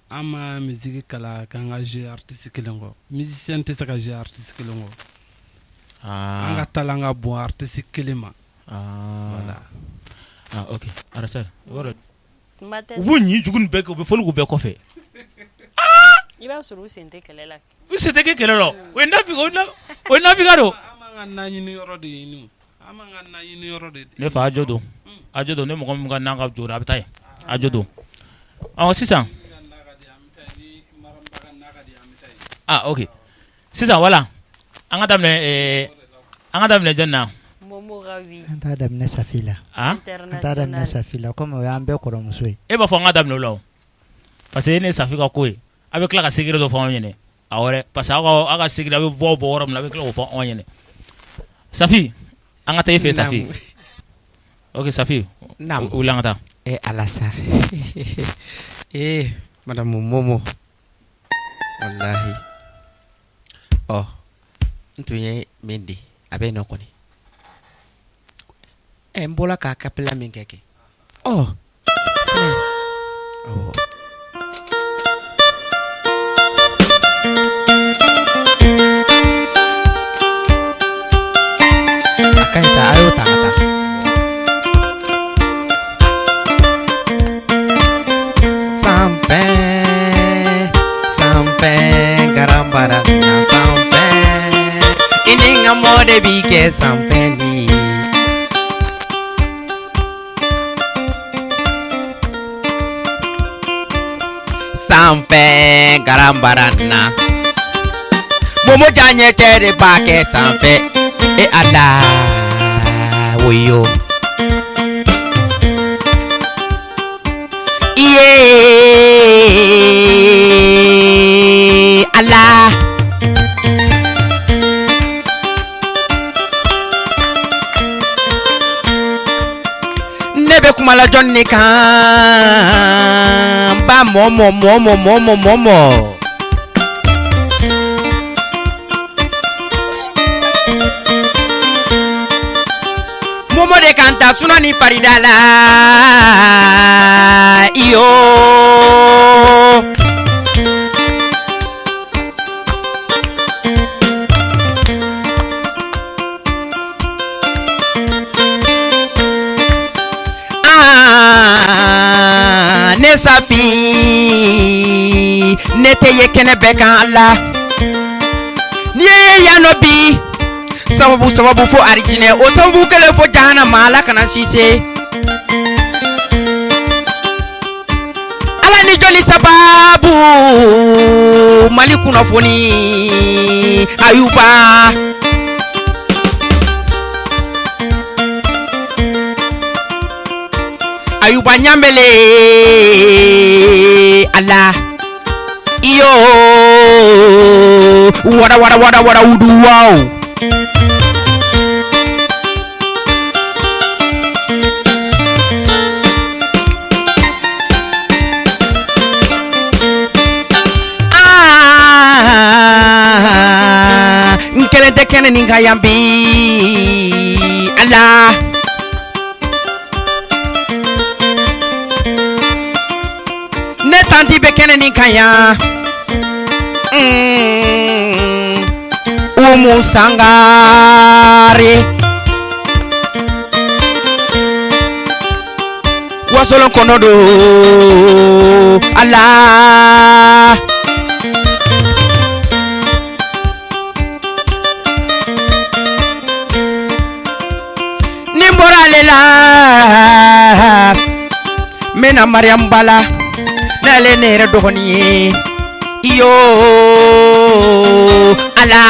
an ma musique kalan k'an ka jouer artiste kelen kɔ. Musicien tɛ se ka jouer artiste kelen kɔ. An ka talent ka bon artiste kelen ma. Voilà. Ah, ok. Arasel, u b'u ɲi jugu bɛɛ kɛ, u bɛ fɔli k'u bɛɛ kɔfɛ. I b'a sɔrɔ u sen tɛ kɛlɛ la. U sen tɛ kɛ kɛlɛ la, o ye o ye nafika don. An b'an ka na ɲini yɔrɔ de ɲini, an b'an ka na ɲini yɔrɔ de. Ne fa, a jo don, a jo don. Ne mɔgɔ min ka nan ka jɔ, a bɛ taa yen, a jo don. Ɔ sisan, ah ok, sisan wala an ka daminɛ, an ka daminɛ jɔn na? An t'a daminɛ Safi la. An t'a daminɛ Safi la, komi o y'an bɛɛ kɔrɔmuso ye. E b'a fɔ an ka daminɛ o la o, parce que e ne Safi ka ko ye, a bɛ tila ka secret dɔ fɔ anw ɲɛna. Awɔ dɛ, parce que aw ka secret, a bɛ bɔ bɔ yɔrɔ min na, a bɛ tila k'o fɔ anw ɲɛna. Safi, an ka taa e fɛ Safi. Ok Safi, wuli an ka taa. E Ala sa, ee madame Momo, walahi, ɔ n tun ye min di, a bɛ yen nɔ kɔni. Ɛ, n bɔra k'a kapela min kɛ kɛ, ɔ filɛ, awɔ. A ka ɲi sa, a y'o ta ka taa. Sanfɛ sanfɛ garabara na sanfɛ, i ni n ka mɔ de bi kɛ sanfɛ ni. Sanfɛ garabara na, Momo diyaɲɛ cɛ de b'a kɛ sanfɛ. E Ala, woyo. Iye Ala. Ne bɛ kuma la jɔn de kan? Ba mɔ mɔ mɔ mɔ mɔ mɔ mɔ mɔ. Momo de kan ta suna ni farida la iyo. Ah, ne Safi, ne tɛ ye kɛnɛ bɛɛ kan la. N'i ye yan nɔ bi, sababu sababu fo arijinɛ, o sababu kelen fo jahanama, Ala kana si se. Ala ni jɔnni sababu, Mali kunnafoni Ayuba. Ayuba ɲamele Ala iyo, wara wara wara wara wudu waw. Ah, n kelen tɛ kɛnɛ nin kan yan bi Ala. Ne tanti bɛ kɛnɛ nin kan yan. Umu Sangare. Wasolon kɔnɔ don Ala. Ni n bɔra ale la, n bɛ na Mariam Ba la, n'ale ne yɛrɛ dɔgɔnin ye. Iyo Ala.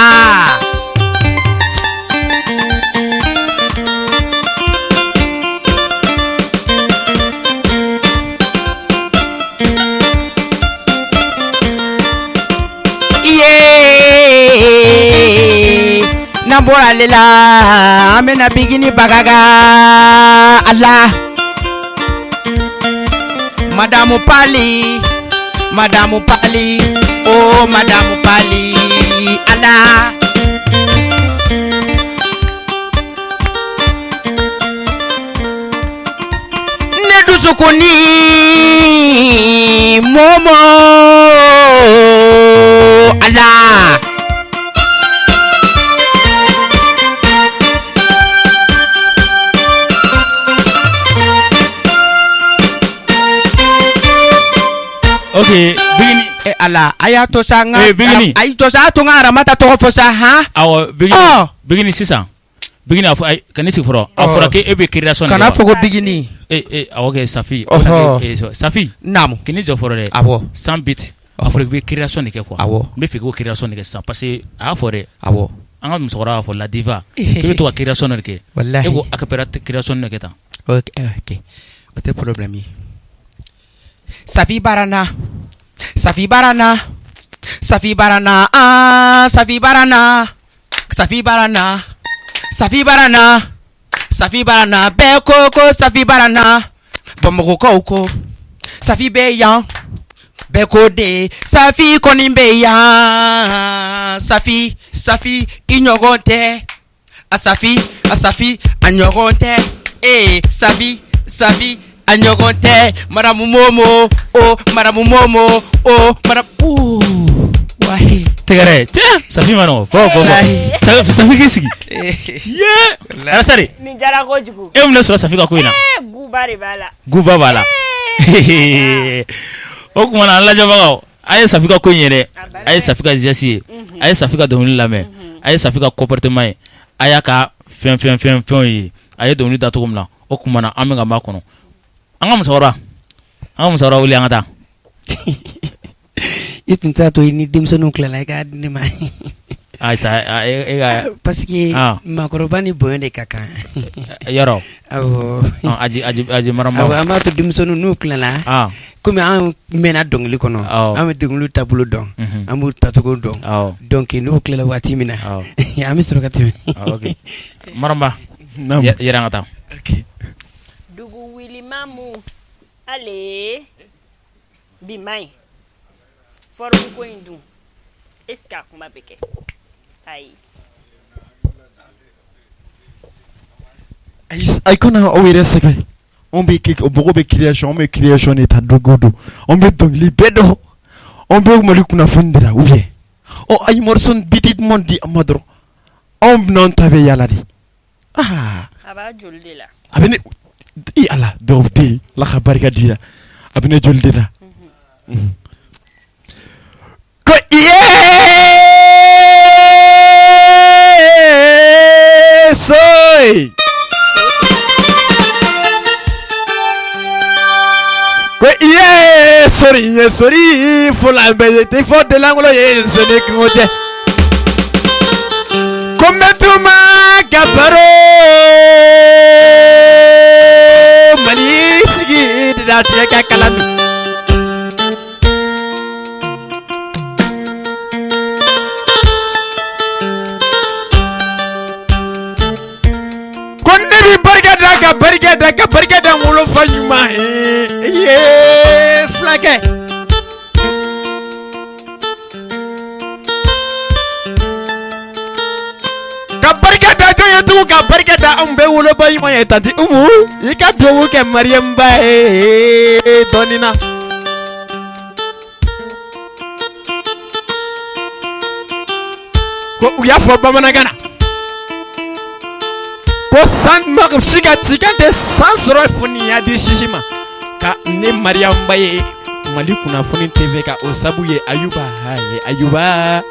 N'an bɔra ale la, an bɛna Bigini Bagaga ala. Madame Pali, Madame Pali, oh Madame Pali, ala. Ne dusukuni Momo ala. Ok, Bigini. E ala, a y'a to sa n ka Eh, Bigini. a y'i to sa, a to n ka Aramata tɔgɔ fɔ sa han. Awɔ, Bigini. Ɔ. Bigini sisan. Bigini a fɔ ayi ka ne sigi fɔlɔ. A fɔra k'e bɛ création de Kana kɛ fɔ ko Bigini. Eh eh awɔ kɛ Safi. Ɔhɔ. Eh, Safi. Naamu. K'i jɔ fɔlɔ dɛ. Awɔ. 100 bit. A fɔra k'i bɛ création de kɛ quoi. Awɔ. N bɛ fɛ k'o création de kɛ sisan parce que a y'a fɔ dɛ. Awɔ. An ka musokɔrɔba y'a fɔ la diva. K'i bɛ to ka création de kɛ. Walahi. E ko a cappella création de kɛ tan. Ok, ok. O tɛ problème ye. Safi Barana, Safi Barana, Safi Barana, ah, Safi Barana, Safi Barana, Safi Barana, Safi Barana, bɛɛ ko ko Safi Barana, Bamakɔkaw ko Safi bɛ yan, bɛɛ ko de Safi kɔni bɛ yan, Safi, Safi i ɲɔgɔn tɛ. A Safi, a Safi, a ɲɔgɔn tɛ. Ee Safi, Safi, a ɲɔgɔn tɛ. Maramu Momo, o Maramu Momo, o Maramu. Ouh, wahi. Tɛgɛrɛ cɛ Safi ma nɔgɔn. Bɔ bɔ bɔ. Walahi. Safi k'i sigi. Ye. Alasari. Nin diyara kojugu. E mun de sɔrɔ Safi ka ko in na? Ee guba de b'a la. Guba b'a la. O tuma na an lajɛbagaw a ye Safi ka ko in ye dɛ. A ye Safi ka geste ye. A ye Safi ka dɔnkili lamɛn. A ye Safi ka comportement ye. A y'a ka fɛn fɛn fɛn fɛnw ye. A ye dɔnkili da cogo min na. O tuma na an bɛ ka maa kɔnɔ. An ka musokɔrɔba. An ka musokɔrɔba wuli an ka taa. I tun t'a to i ni denmisɛnninw tilala i k'a di ne ma. Ayi sa e ka Parce que Ah. maakɔrɔba ni bonya de ka kan. Yɔrɔ. Awɔ. Aji aji aji marama. Awɔ, an b'a to denmisɛnninw n'u tilala. Ah. Komi an mɛnna dɔnkili kɔnɔ. Awɔ. An bɛ dɔnkili taabolo dɔn. Mhm. An b'u tacogo dɔn. Awɔ. Donc n'u tilala waati min na. Awɔ. An bɛ sɔrɔ ka tɛmɛ. Ah, ok. Maramba. Naamu. Yɛrɛ an ka taa. Ok. Dugu wuli mamu ale bi ma ɲi forme ko in dun est ce que a kuma bɛ kɛ ayi. Ayi a kana aw yɛrɛ sɛgɛn. Anw bɛ kɛ mɔgɔw bɛ création anw bɛ création de ta don o don. Anw bɛ dɔnkili bɛɛ dɔn. Anw bɛ Mali kunnafoni de la ou bien. Ɔ a ye morceau beat duman di an ma dɔrɔn. Anw bɛna ta bɛ yala de. Aa. A b'a joli de la. A bɛ ne i Ala dɔw bɛ yen Ala ka barika di la. A bɛ ne joli de la. Ko iye soyi. Ko iye sori ye sori fɔlɔ bɛ ye tɛ fɔ delangolo ye soni kungo cɛ. Ko n bɛ tuma ka baro Mali sigi de la cɛ ka kalan dun. Ko ne bɛ barika da ka barika da ka barika da n wolofa ɲuman ye ye fulakɛ. Ka barika da jɔn ye tugun ka barika da anw bɛɛ woloba ɲuman ye tanti Umu i ka duwawu kɛ Mariyamu ba ye dɔɔnin na. Ko u y'a fɔ bamanankan na ko san ma si ka cikan tɛ san sɔrɔ fo n'i y'a di sisi ma. Ka ne Mariyamu ba ye Mali kunnafoni TV ka o sabu ye Ayuba ye Ayuba.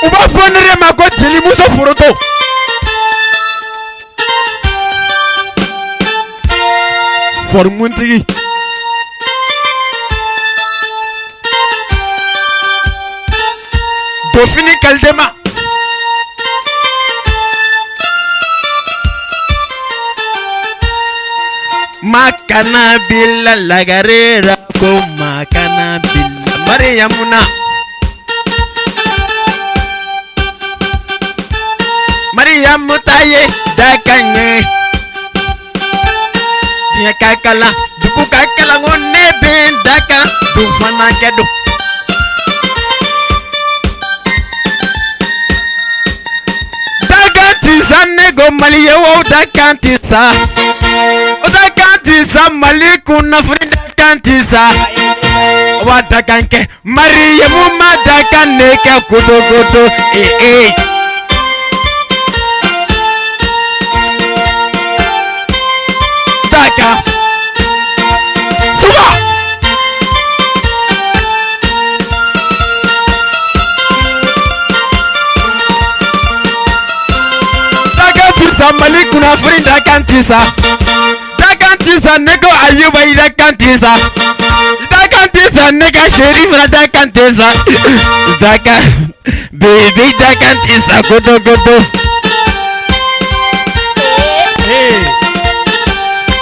U b'a fɔ ne de ma ko jelimuso foroto. Fɔrimuntigi. Dofini kalidema. Makana bila lagare la ko makana bila Mariyamu na. Mariyamu ta ye dakan ye. Diɲɛ ka kalan, dugu ka kalan, ko ne bɛ n da kan dun fana kɛ don. Dakan ti sa, ne ko Mali ye o dakan ti sa. O dakan ti sa, Mali kunnafoni dakan ti sa. Wa dakan kɛ, Mariyamu ma dakan ne kɛ kotokoto ee ee. Dakan. Suba! Dakan ti sa, Mali kunnafoni dakan ti sa. Dakan ti sa, ne ko Ayuba i dakan ti sa. Dakan ti sa, ne ka chérie fana dakan ti sa. Dakan, baby dakan ti sa koto koto. Hey.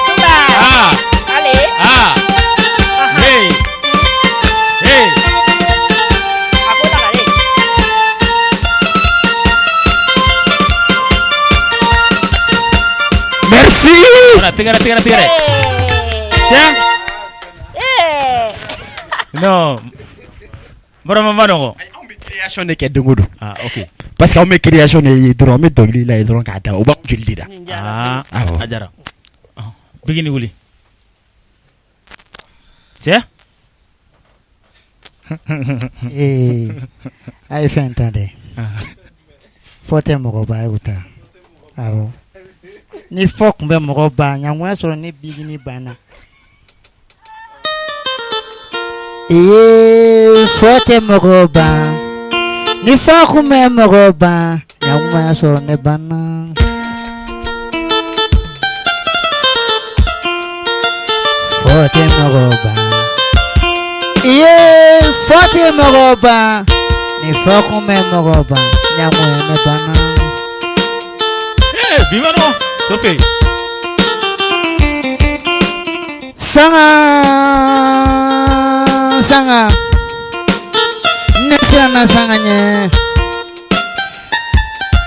Suba. Ah. Allez. Ah. Hey. Hey. A ko lagare. Merci. Voilà, tɛgɛrɛ tɛgɛrɛ tɛgɛrɛ. Tiɲɛ. Non. Barama ma nɔgɔ. Anw bɛ création de kɛ don o don. Ah, ok. Parce que anw bɛ création de ye dɔrɔn, an bɛ dɔnkili la ye dɔrɔn k'a da, o b'anw joli de da. Ah, Awɔ. a diyara. Bigini wuli. Cɛ. Ee, a ye fɛn ta dɛ. Fɔ tɛ mɔgɔ ba ye o ta. Awɔ. Ni fɔ tun bɛ mɔgɔ ban, ɲangoya sɔrɔ ni bigini banna. Ee, fɔ tɛ mɔgɔ ban. Ni fɔ tun bɛ mɔgɔ ban, ɲangoya sɔrɔ ne banna. Fɔ tɛ mɔgɔ ban. Iye, fɔ tɛ mɔgɔ ban. Ni fɔ kun bɛ mɔgɔ ban, ɲangoya ne banna. Eh, bi ma nɔgɔ. Sofe. Sanga, sanga. Ne siranna sanga ɲɛ.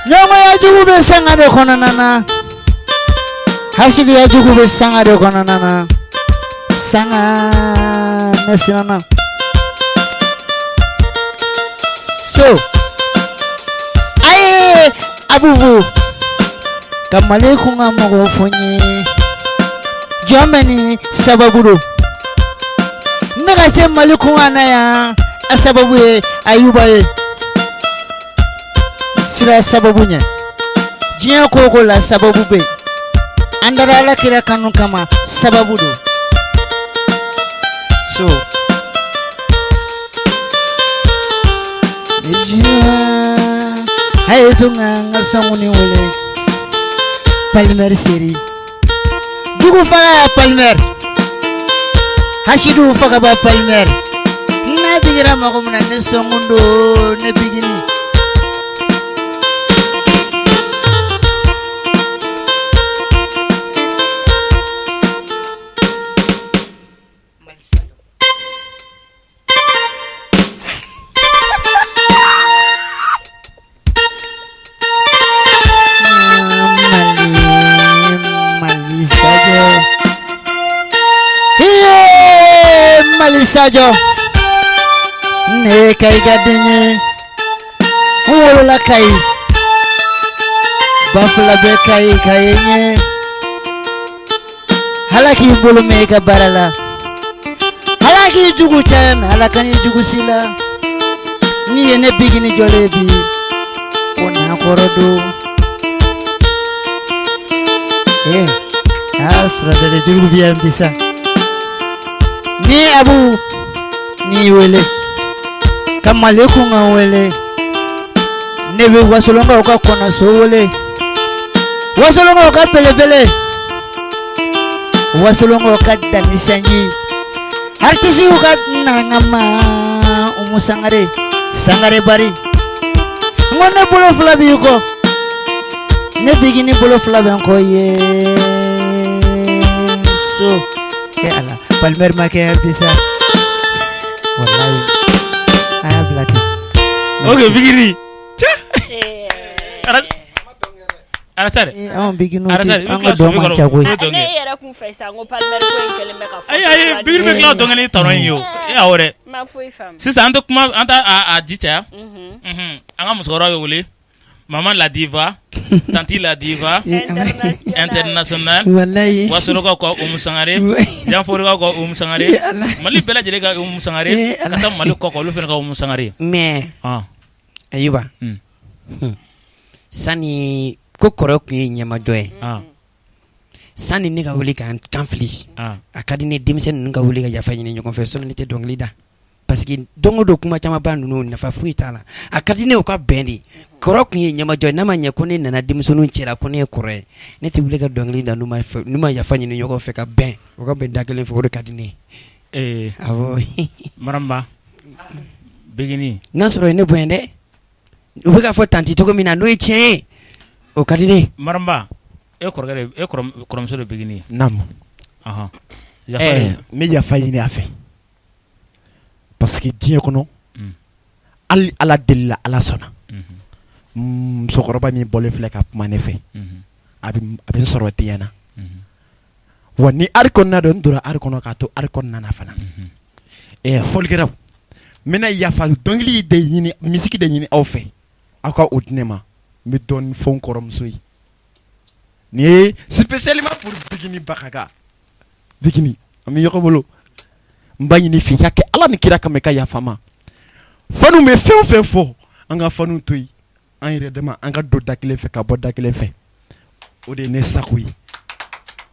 Ɲɔgɔnya jugu bɛ sanga de kɔnɔna na. Hasidiya jugu bɛ sanga de kɔnɔna na. Sanga, ne siranna. So, aye, Abubu. Ka Mali kun ka mɔgɔw fɔ n ye. Jɔn bɛ ni sababu don. Ne ka se Mali kunkan na yan, a sababu ye Ayuba ye. Sira sababu ɲɛ. Diɲɛ ko o ko la sababu bɛ yen. An dara Ala kira kanu kama sababu don. So. Ni diɲɛ a ye to n ka n ka sankuni wele. Palmer seri. Jugu faga Palmer. Hasidu fagaba Palmer. N'a digira mɔgɔ min na ne sɔnkun don ne bigini. Mali, Mali Sadio. Iye, Mali Sadio. Ne ye Kayi ka den ye. N wolola Kayi. Ba fila bɛ Kayi, Kayi ɲɛ. Ala k'i bolo mɛn i ka baara la. Ala k'i jugu caya mais Ala kan'i jugu si la. N'i ye ne bigini jɔlen bi, ko n'a kɔrɔ don. Eh, ah, suradɛ jugu bi yan bi sa. Ni Abu n'i wele, ka Mali kunkan wele, ne bɛ Wasolonkaw ka kɔnɔso wele, Wasolonkaw ka belebele, Wasolonkaw ka danni sanji, artisiw ka nangama, Umu Sangare, Sangare Bari. N ko ne bolo fila b'i kɔ. Ne bigini bolo fila bɛ n kɔ ye so. E Ala, Palmer ma kɛ yan bi sa. Walayi, a y'a bila ten. Ok, bigini. Cɛ. Arasari Anw biginiw an ka dɔn man ca koyi. Ne yɛrɛ kun fɛ sa ko Palmer ko in kɛlen bɛ ka fɔ. Ayi ayi bigini bɛ tila dɔnkili tɔnɔ in ye o. E awɔ dɛ. N ma foyi faamu. Sisan an tɛ kuma an t'a a ji caya. Unhun. An ka musokɔrɔba bɛ wele. Maman la diva, tantie la diva, international, walayi, Wasolokaw ka Umu Sangare, Janforikaw ka Umu Sangare, Mali bɛɛ lajɛlen ka Umu Sangare, ka taa Mali kɔkan olu fana ka Umu Sangare. Mais Ayuba, sani ko kɔrɔ tun ye ɲɛmajɔ ye sani ne ka wuli ka n kan fili a ka di ne denmisɛnnin ninnu ka wuli ka yafa ɲini ɲɔgɔn fɛ sinon ne tɛ dɔnkili da parce que don o don kuma camanba ninnu nafa foyi t'a la a ka di ne u ka bɛn de kɔrɔ tun ye ɲɛmajɔ ye n'a ma ɲɛ ko ne nana denmisɛnninw cɛla ko ne ye kɔrɔ ye ne tɛ wuli ka dɔnkili da n'u ma yafa ɲini ɲɔgɔn fɛ ka bɛn u ka bɛn da kelen fɛ o de ka di ne ye awɔ Maramba Bigini n'a sɔrɔ ye ne bonya dɛ u bɛ k'a fɔ tantie cogo min na n'o ye tiɲɛ ye o ka di ne ye Maramba e kɔrɔkɛ e kɔrɔmuso de Bigini ye naamu n bɛ yafa ɲini a fɛ parce que diɲɛ kɔnɔ hali ala delila ala sɔnna musokɔrɔba min bɔlen filɛ ka kuma ne fɛ a bɛ n sɔrɔ diɲɛ na wa ni art kɔnɔna don n donna art kɔnɔ k'a to art kɔnɔna na fana fɔlikɛlaw n bɛna yafa dɔnkili de ɲini misiki de ɲini aw fɛ aw ka o di ne ma n bɛ dɔɔnin fɔ n kɔrɔmuso ye nin ye spécialement pour Bigini Bakaga Bigini an bɛ ɲɔgɔn bolo n b'a ɲini f'i ka kɛ ala ni kira kama i ka yafa n ma fanu bɛ fɛn o fɛn fɔ an ka fanu to yen an yɛrɛ dama an ka don da kelen fɛ ka bɔ da kelen fɛ o de ye ne sago ye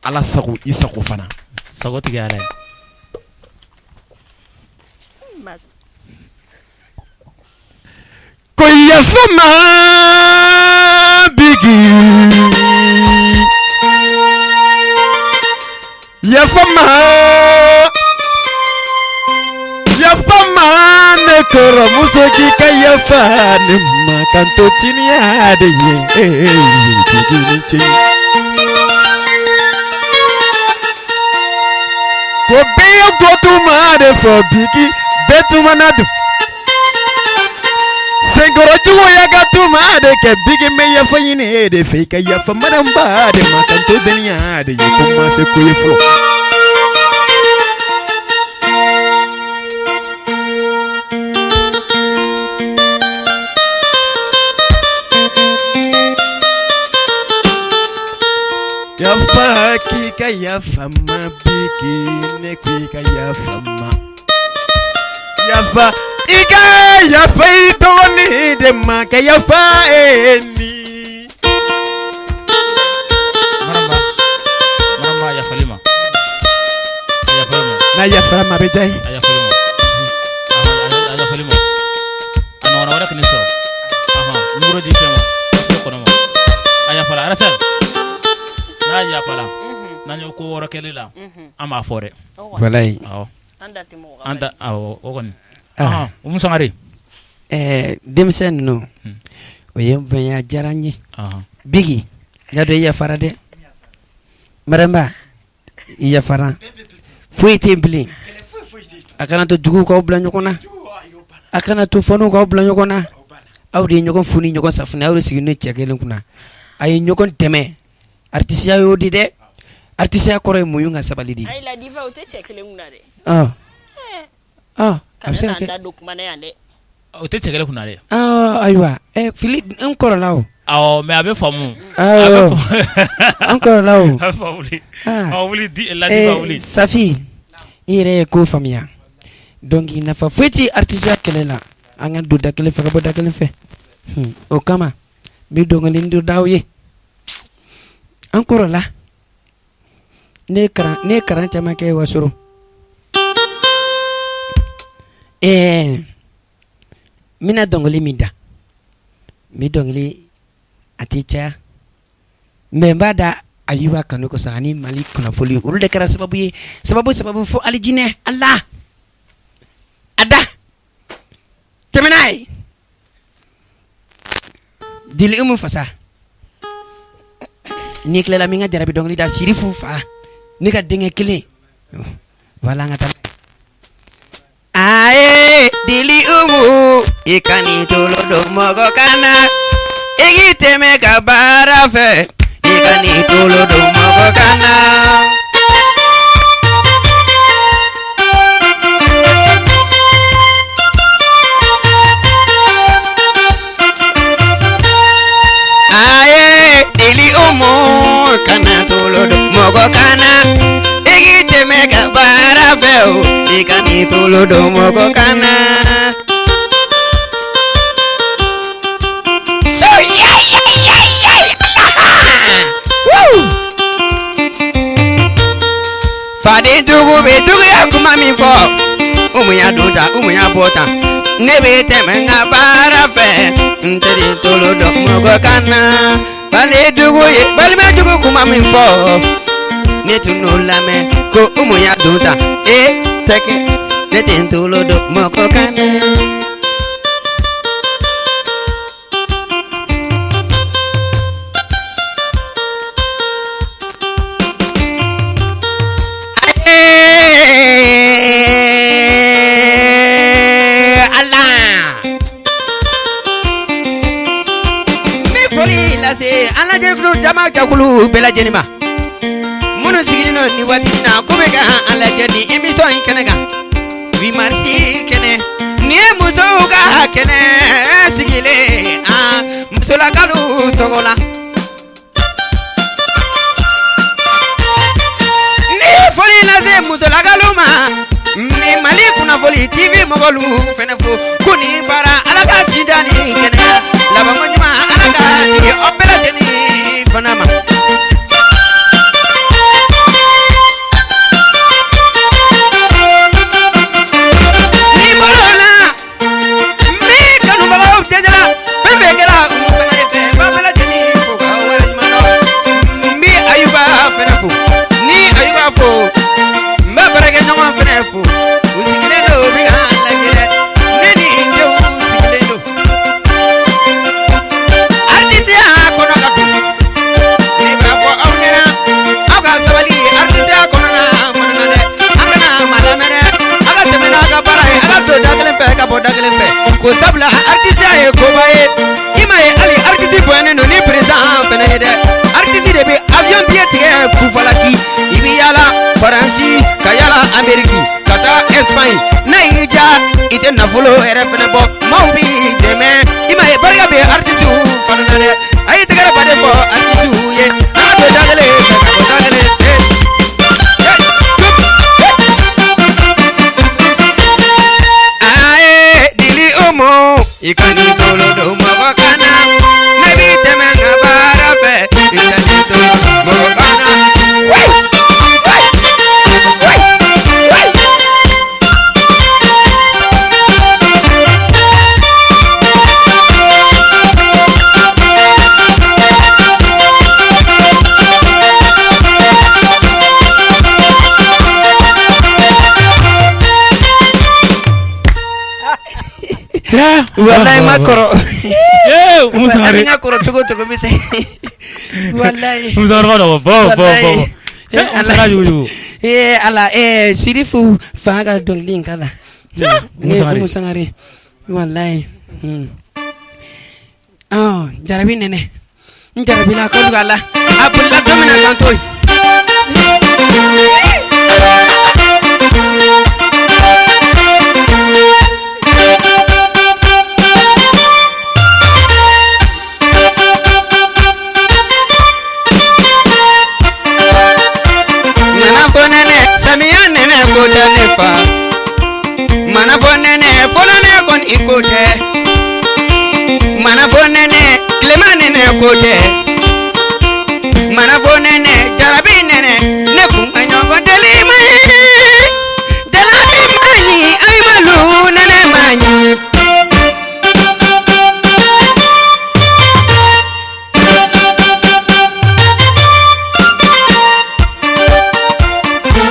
ala sago i sago fana sago tigi ala ye ko yafa n ma Bigi yafa n ma yafa n ma ne kɔrɔmuso k'i ka yafa ne ma ka n to tiniya de ye Bigini cɛ ko bɛɛ ye ko tuma de fɔ Bigi bɛɛ tuma na don senkɔrɔ juguya ka tuma de kɛ Bigi n bɛ yafa ɲini e de fɛ i ka yafa Maramba de ma ka n to deniya de ye ko ma se ko ye fɔlɔ yafa k'i ka yafa n ma Bigi ne k'i ka yafa n ma yafa i ka yafa i dɔgɔnin de ma ka yafa e ni Maramba Maramba a yafal'i ma a yafal'i ma n'a yafara ma a bɛ diya ye a yafal'i ma a yafal'i ma a ɲɔgɔnna wɛrɛ kan'i sɔrɔ numéro di fɛn ma kɔnɔ ma a yafala Arasɛli n'a yafala n'an ye ko wɔɔrɔ kɛli la an b'a fɔ dɛ walayi awɔ An da tɛ mɔgɔ an da awɔ o kɔni ɔhɔn Umu Sangare Denmisɛn ninnu o ye n bonya diyara n ye Bigi n y'a dɔn i yafara dɛ Maramba i yafara foyi tɛ yen bilen a kana to juguw k'aw bila ɲɔgɔn na a kana to faniw k'aw bila ɲɔgɔn na aw de ye ɲɔgɔn fu ni ɲɔgɔn safunɛ aw de sigilen don cɛ kelen kunna a ye ɲɔgɔn dɛmɛ artisiya y'o di dɛ artisiya kɔrɔ ye muɲu ka sabali de Ayi la diva o tɛ cɛ kelen kunna dɛ. A bɛ se Kana ka kɛ n'an da don kuma na yan dɛ. O tɛ cɛ kelen kunna dɛ. Ayiwa fili n kɔrɔla o awɔ mais a bɛ faamu an kɔrɔla o a bɛ faamu wuli la diva wuli Safi i yɛrɛ ye ko faamuya donc nafa foyi tɛ artisiya kɛlɛ la an ka don da kelen fɛ ka bɔ da kelen fɛ o kama n bɛ dɔnkili dɔ d'aw ye an kɔrɔla ne ye kalan caman kɛ Wasolo ɛɛ n bɛna dɔnkili min da n bɛ dɔnkili a tɛ caya mais n b'a da Ayuba kanu kosɔn ani Mali kunnafoni olu de kɛra sababu ye sababu sababu fo alijinɛ ala a da tɛmɛ n'a ye Dili Umu fasa n'i tilala min ka jarabi dɔnkili da Sirifu fa ne ka denkɛ kelen voilà an ka taa aye Dili Umu i kan'i tolo don mɔgɔ kan na i k'i tɛmɛ ka baara fɛ. Kan'i tolo don mɔgɔ kan na. Aye deli Umu kana tolo don mɔgɔ kan na. I k'i tɛmɛ ka baara fɛ o, i kan'i tolo don mɔgɔ kan na. So yeah yeah yeah yeah Allah! Woo! Faden jugu bɛ juguya kuma min fɔ, Umu y'a don tan, Umu y'a bɔ tan. Ne bɛ tɛmɛ n ka baara fɛ, n tɛ tolo don mɔgɔ kan na. Balijugu ye balima jugu kuma min fɔ, ne tun n'o lamɛn ko Umu y'a don tan, e tɛ kɛ, ne tɛ n tolo don mɔgɔ kan na. Ala n bɛ foli lase an lajɛkulu jama jɛkulu bɛɛ lajɛlen ma minnu sigilen don nin waati in na k'u bɛ ka an lajɛ nin émission in kɛnɛ kan 8 mars kɛnɛ nin ye musow ka kɛnɛ sigilen an musolakalu tɔgɔ la. Ni foli lase musolakalu ma n bɛ Mali kunnafoni TV mɔgɔlu fɛnɛ fo ko ni baara Ala ka sida ni kɛnɛya labanko ɲuman Ala ka di aw bɛɛ lajɛlen fana ma. Ni bɔr'o la n bɛ kanubagaw jɛjɛla fɛn bɛɛ kɛra Umu Sangare fɛ n b'a bɛɛ lajɛlen fo k'aw waleɲuman dɔn. N bɛ Ayuba fɛnɛ fo ni Ayuba fo n bɛ baarakɛɲɔgɔn fɛnɛ fo u sigilen don u bɛ k'an lajɛ dɛ ne ni n denw sigilen don. Artisiya kɔnɔ ka don ne b'a fɔ aw ɲɛna aw ka sabali artisiya kɔnɔna fana na dɛ an kana maa lamɛn dɛ aw ka tɛmɛ n'a ka baara ye aw ka don da kelen fɛ ka bɔ da kelen fɛ ko sabula artisiya ye koba ye i m'a ye hali artiste bonyalen don ni président fɛnɛ ye dɛ artiste de bɛ avion billet tigɛ fufalaki i bɛ yaala Faransi ka yaala Amérique ka taa Espagne n'a y'i diya i tɛ nafolo yɛrɛ fɛnɛ bɔ maaw b'i dɛmɛ i m'a ye barika bɛ artiste fana na dɛ a y'i tɛgɛrɛ baden fɔ artiste ye an ka don da kelen fɛ ka bɔ da kelen fɛ. Aye dili Umu i kan'i bolo don mɔgɔ kan na ne b'i tɛmɛ n ka baara fɛ i kan'i tolo don mɔgɔ kan na. Wayi wayi wayi wayi. Walayi ma kɔrɔ. Umu Sangare. N ka kɔrɔ cogo o cogo n bɛ se. Walayi. Umu Sangare b'a dɔn bɔ bɔ bɔ. Umu Sangare yugu. Ee Ala ee Sirifu fa ka dɔnkili in kala. Umu Sangare. Umu Sangare. Walayi. Ɔ jarabi nɛnɛ. N jarabila kojugu a la. A bolila don min na k'an to yen. Mana fɔ nɛnɛ samiya nɛnɛ ko tɛ ne fa. Mana fɔ nɛnɛ fɔlɔ nɛnɛ kɔni ko tɛ. Mana fɔ nɛnɛ tilema nɛnɛ ko tɛ. Mana fɔ nɛnɛ jarabi nɛnɛ ne kun ka ɲɔgɔn deli ma ye. Jarabi ma ɲi ayimalu nɛnɛ ma ɲi.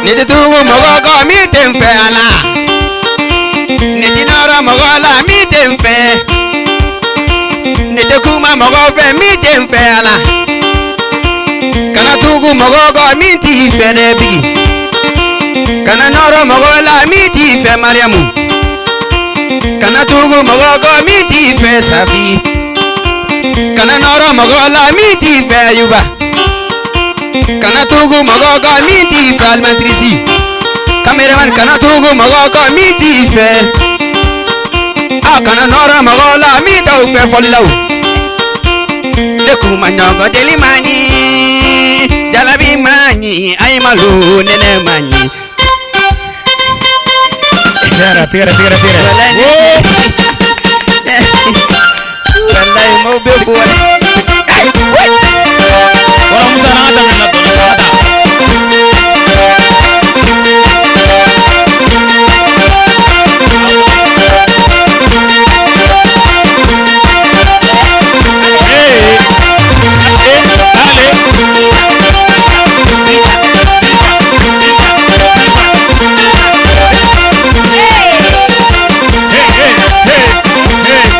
Ne tɛ tugu mɔgɔ kɔ min tɛ n fɛ a la. Ne tɛ nɔrɔ mɔgɔ la min tɛ n fɛ. Ne tɛ kuma mɔgɔ fɛ min tɛ n fɛ a la. Kana tugu mɔgɔ kɔ min t'i fɛ dɛ bigi. Kana nɔrɔ mɔgɔ la min t'i fɛ Mariamu. Kana tugu mɔgɔ kɔ min t'i fɛ Safi. Kana nɔrɔ mɔgɔ la min t'i fɛ Ayuba. Kana tugu mɔgɔ kɔ min t'i fɛ, animatrice. Caméraman, kana tugu mɔgɔ kɔ min t'i fɛ. Aw kana nɔrɔ mɔgɔ la min t'aw fɛ fɔlilaw. Ne kuma ɲɔgɔn deli man ɲi, jalabi man ɲi, ayi malo nɛnɛ man ɲi. Tigɛrɛ tigɛrɛ tigɛrɛ tigɛrɛ. Walayi, maaw bɛ fo. Wala Musa, an ka daminɛ na dɔɔni, an ka taa. Hey, hey, allez. Hey, hey, hey, hey,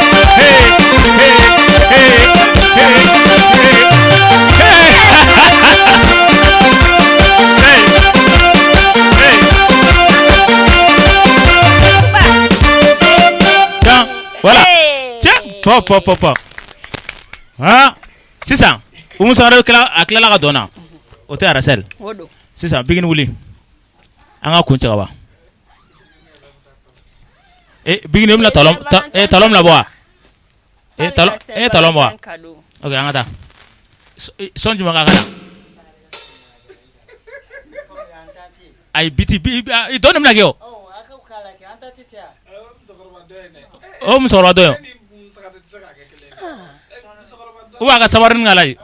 hey, hey, hey, hey, hey, hey. Hey, hey. Tiens, voilà. Tiens, pɔ pɔ pɔ pɔ. Ah, sisan Umu Sangare kila, a tilala ka dɔn na. O tɛ Arasɛli. O don. Sisan Bigini, wuli. An ka kun cɛ ka ban. Eh, Bigini, e bɛna talon ta, eh, talon bɛna bɔ wa? Eh, talon, eh, talon bɔ wa? Ok, an ka taa. Son jumɛn ka k'a la? Ayi, biti bi dɔn de bɛna kɛ o. O musokɔrɔba dɔ ye. Ou a ka sabari k'a la yen.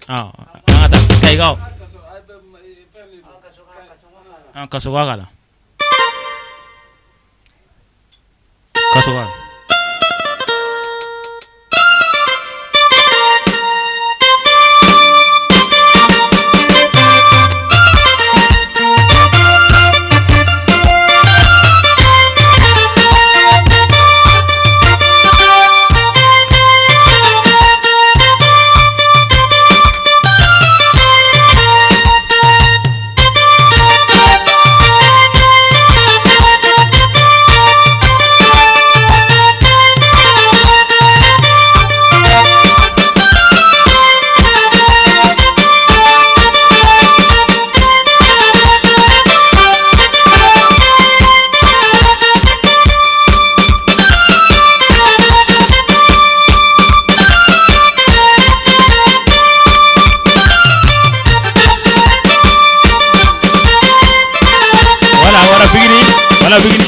Ah, an ka taa Kayikaw. An kasoba k'a la. Kasoba. Voilà, voilà Bigini, voilà Bigini.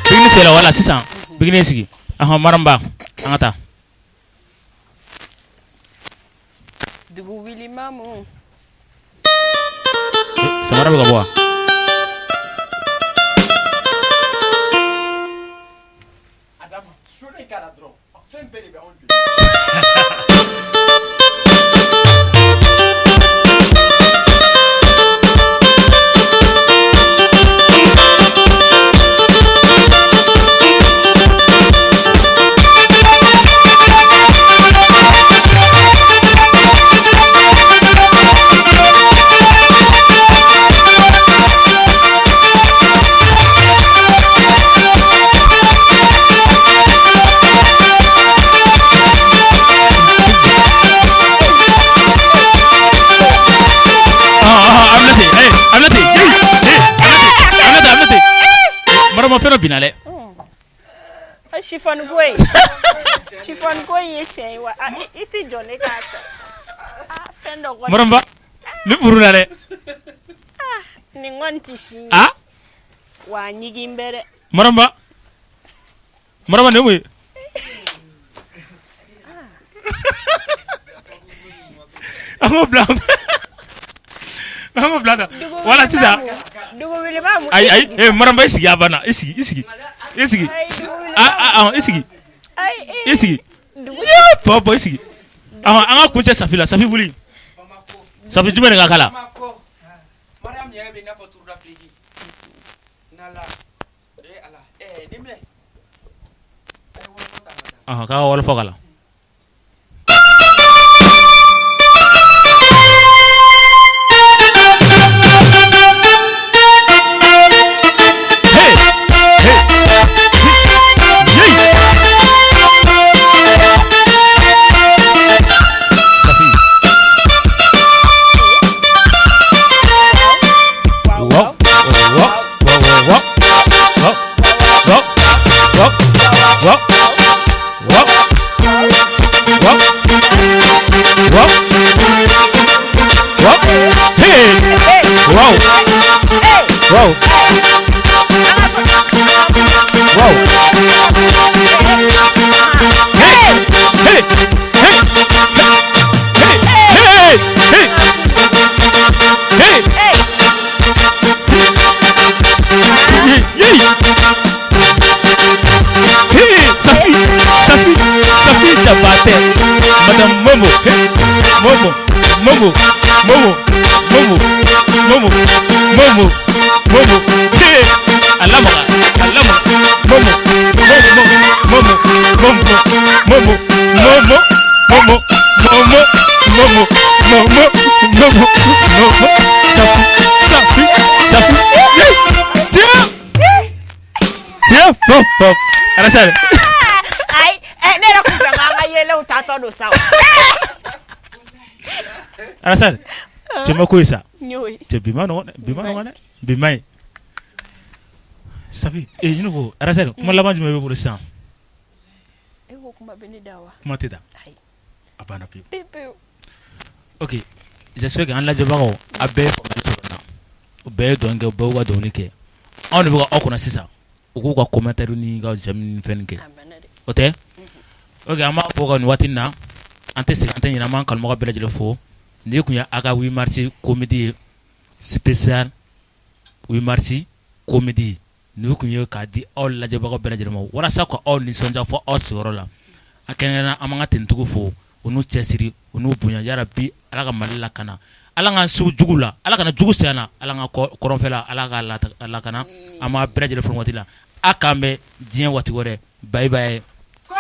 Bigini sera, voilà sisan. Bigini sigi. Ahɔn, Maramba, an ka taa. Dugu wuli mamu. Eh, samara bɛ ka bɔ wa? Ah, ah, Aminata, eh, Aminata, eh, eh, Aminata, Aminata, Aminata. Marama, fɛn dɔ binna dɛ. Chiffon ko in, chiffon ko in ye tiɲɛ ye wa? Ah, i tɛ jɔ ne k'a ta. Ah, fɛn dɔ kɔni. Maramba, ne furula dɛ. Nin kɔni tɛ si ye. Ah, Wa a ɲigin bɛ dɛ. Maramba. Maramba, nin ye mun ye? An k'o bila. An k'o bila tan. Voilà sisan. Dugu wuli mamu. Ayi ayi, eh, Maramba, i sigi, a banna. I sigi, i sigi. I sigi. Ah ah ah, i sigi. Ayi. I sigi. Dugu Yee, pɔ pɔ, i sigi. Ahɔn, an ka kuncɛ Safi la. Safi, wuli. Safi, jumɛn de ka k'a la? Mariam yɛrɛ bɛ i n'a fɔ Tour d'Afrique. N'Ala. Eh Ala. Eh nin minɛ. Ahɔn, k'a ka wɔlɔfɔ k'a la. Hey, hey, hey, Safi. Waaw waaw waaw. Hey hey hey hey hey hey hey hey. Safi Safi Safi Diabaté, Madame Momo, hey, Momo Momo Momo Momo Momo Momo Momo, hey, a lamaga a lamaga, Momo Momo Momo Momo Momo Momo Momo Momo Momo Momo Momo Momo, Safi Safi Safi, hey, tiens tiens, pop pop, Alassane. Ayi, ne yɛrɛ kun fɛ k'an ka yɛlɛw taatɔ don sa o. Alassane, cɛ ma ko ye sa. N y'o ye. Cɛ, bi ma nɔgɔn dɛ, bi ma nɔgɔn dɛ, bi ma ɲi. Safi, ne ko Alassane, kuma laban jumɛn b'e bolo sisan? E ko kuma bɛ ne da wa? Kuma tɛ da. Ayi. A banna pewu. Pewu pewu. Ok, j'espère que an lajɛbagaw, a bɛɛ ye faamuyali sɔrɔ nin na. U bɛɛ ye dɔn kɛ, u bɛɛ y'u ka dɔnkili kɛ. Anw de bɛ ka aw kɔnɔ sisan, u k'u ka commentaire ni ka j'aime ni fɛn kɛ. A banna dɛ. O tɛ? Ok, an b'a fɔ ka nin waati in na, an tɛ sɛgɛn, an tɛ ɲinɛ, an b'an kanubaga bɛɛ lajɛlen fo. Nin tun ye a ka 8 mars comédie ye, spécial 8 mars comédie. Nin tun ye k'a di aw lajɛbagaw bɛɛ lajɛlen ma walasa ka aw nisɔndiya fɔ aw sigiyɔrɔ la. A kɛrɛnkɛrɛnnenya, an b'an ka tenitigiw fo, u n'u cɛsiri, u n'u bonya. Yarabi Ala ka Mali lakana, Ala k'an su jugu la, Ala kana jugu se an na, Ala ka kɔrɔnfɛla, Ala ka lakana. An b'a bɛɛ lajɛlen fo waati la. A k'an bɛn diɲɛ waati wɛrɛ. Bye bye.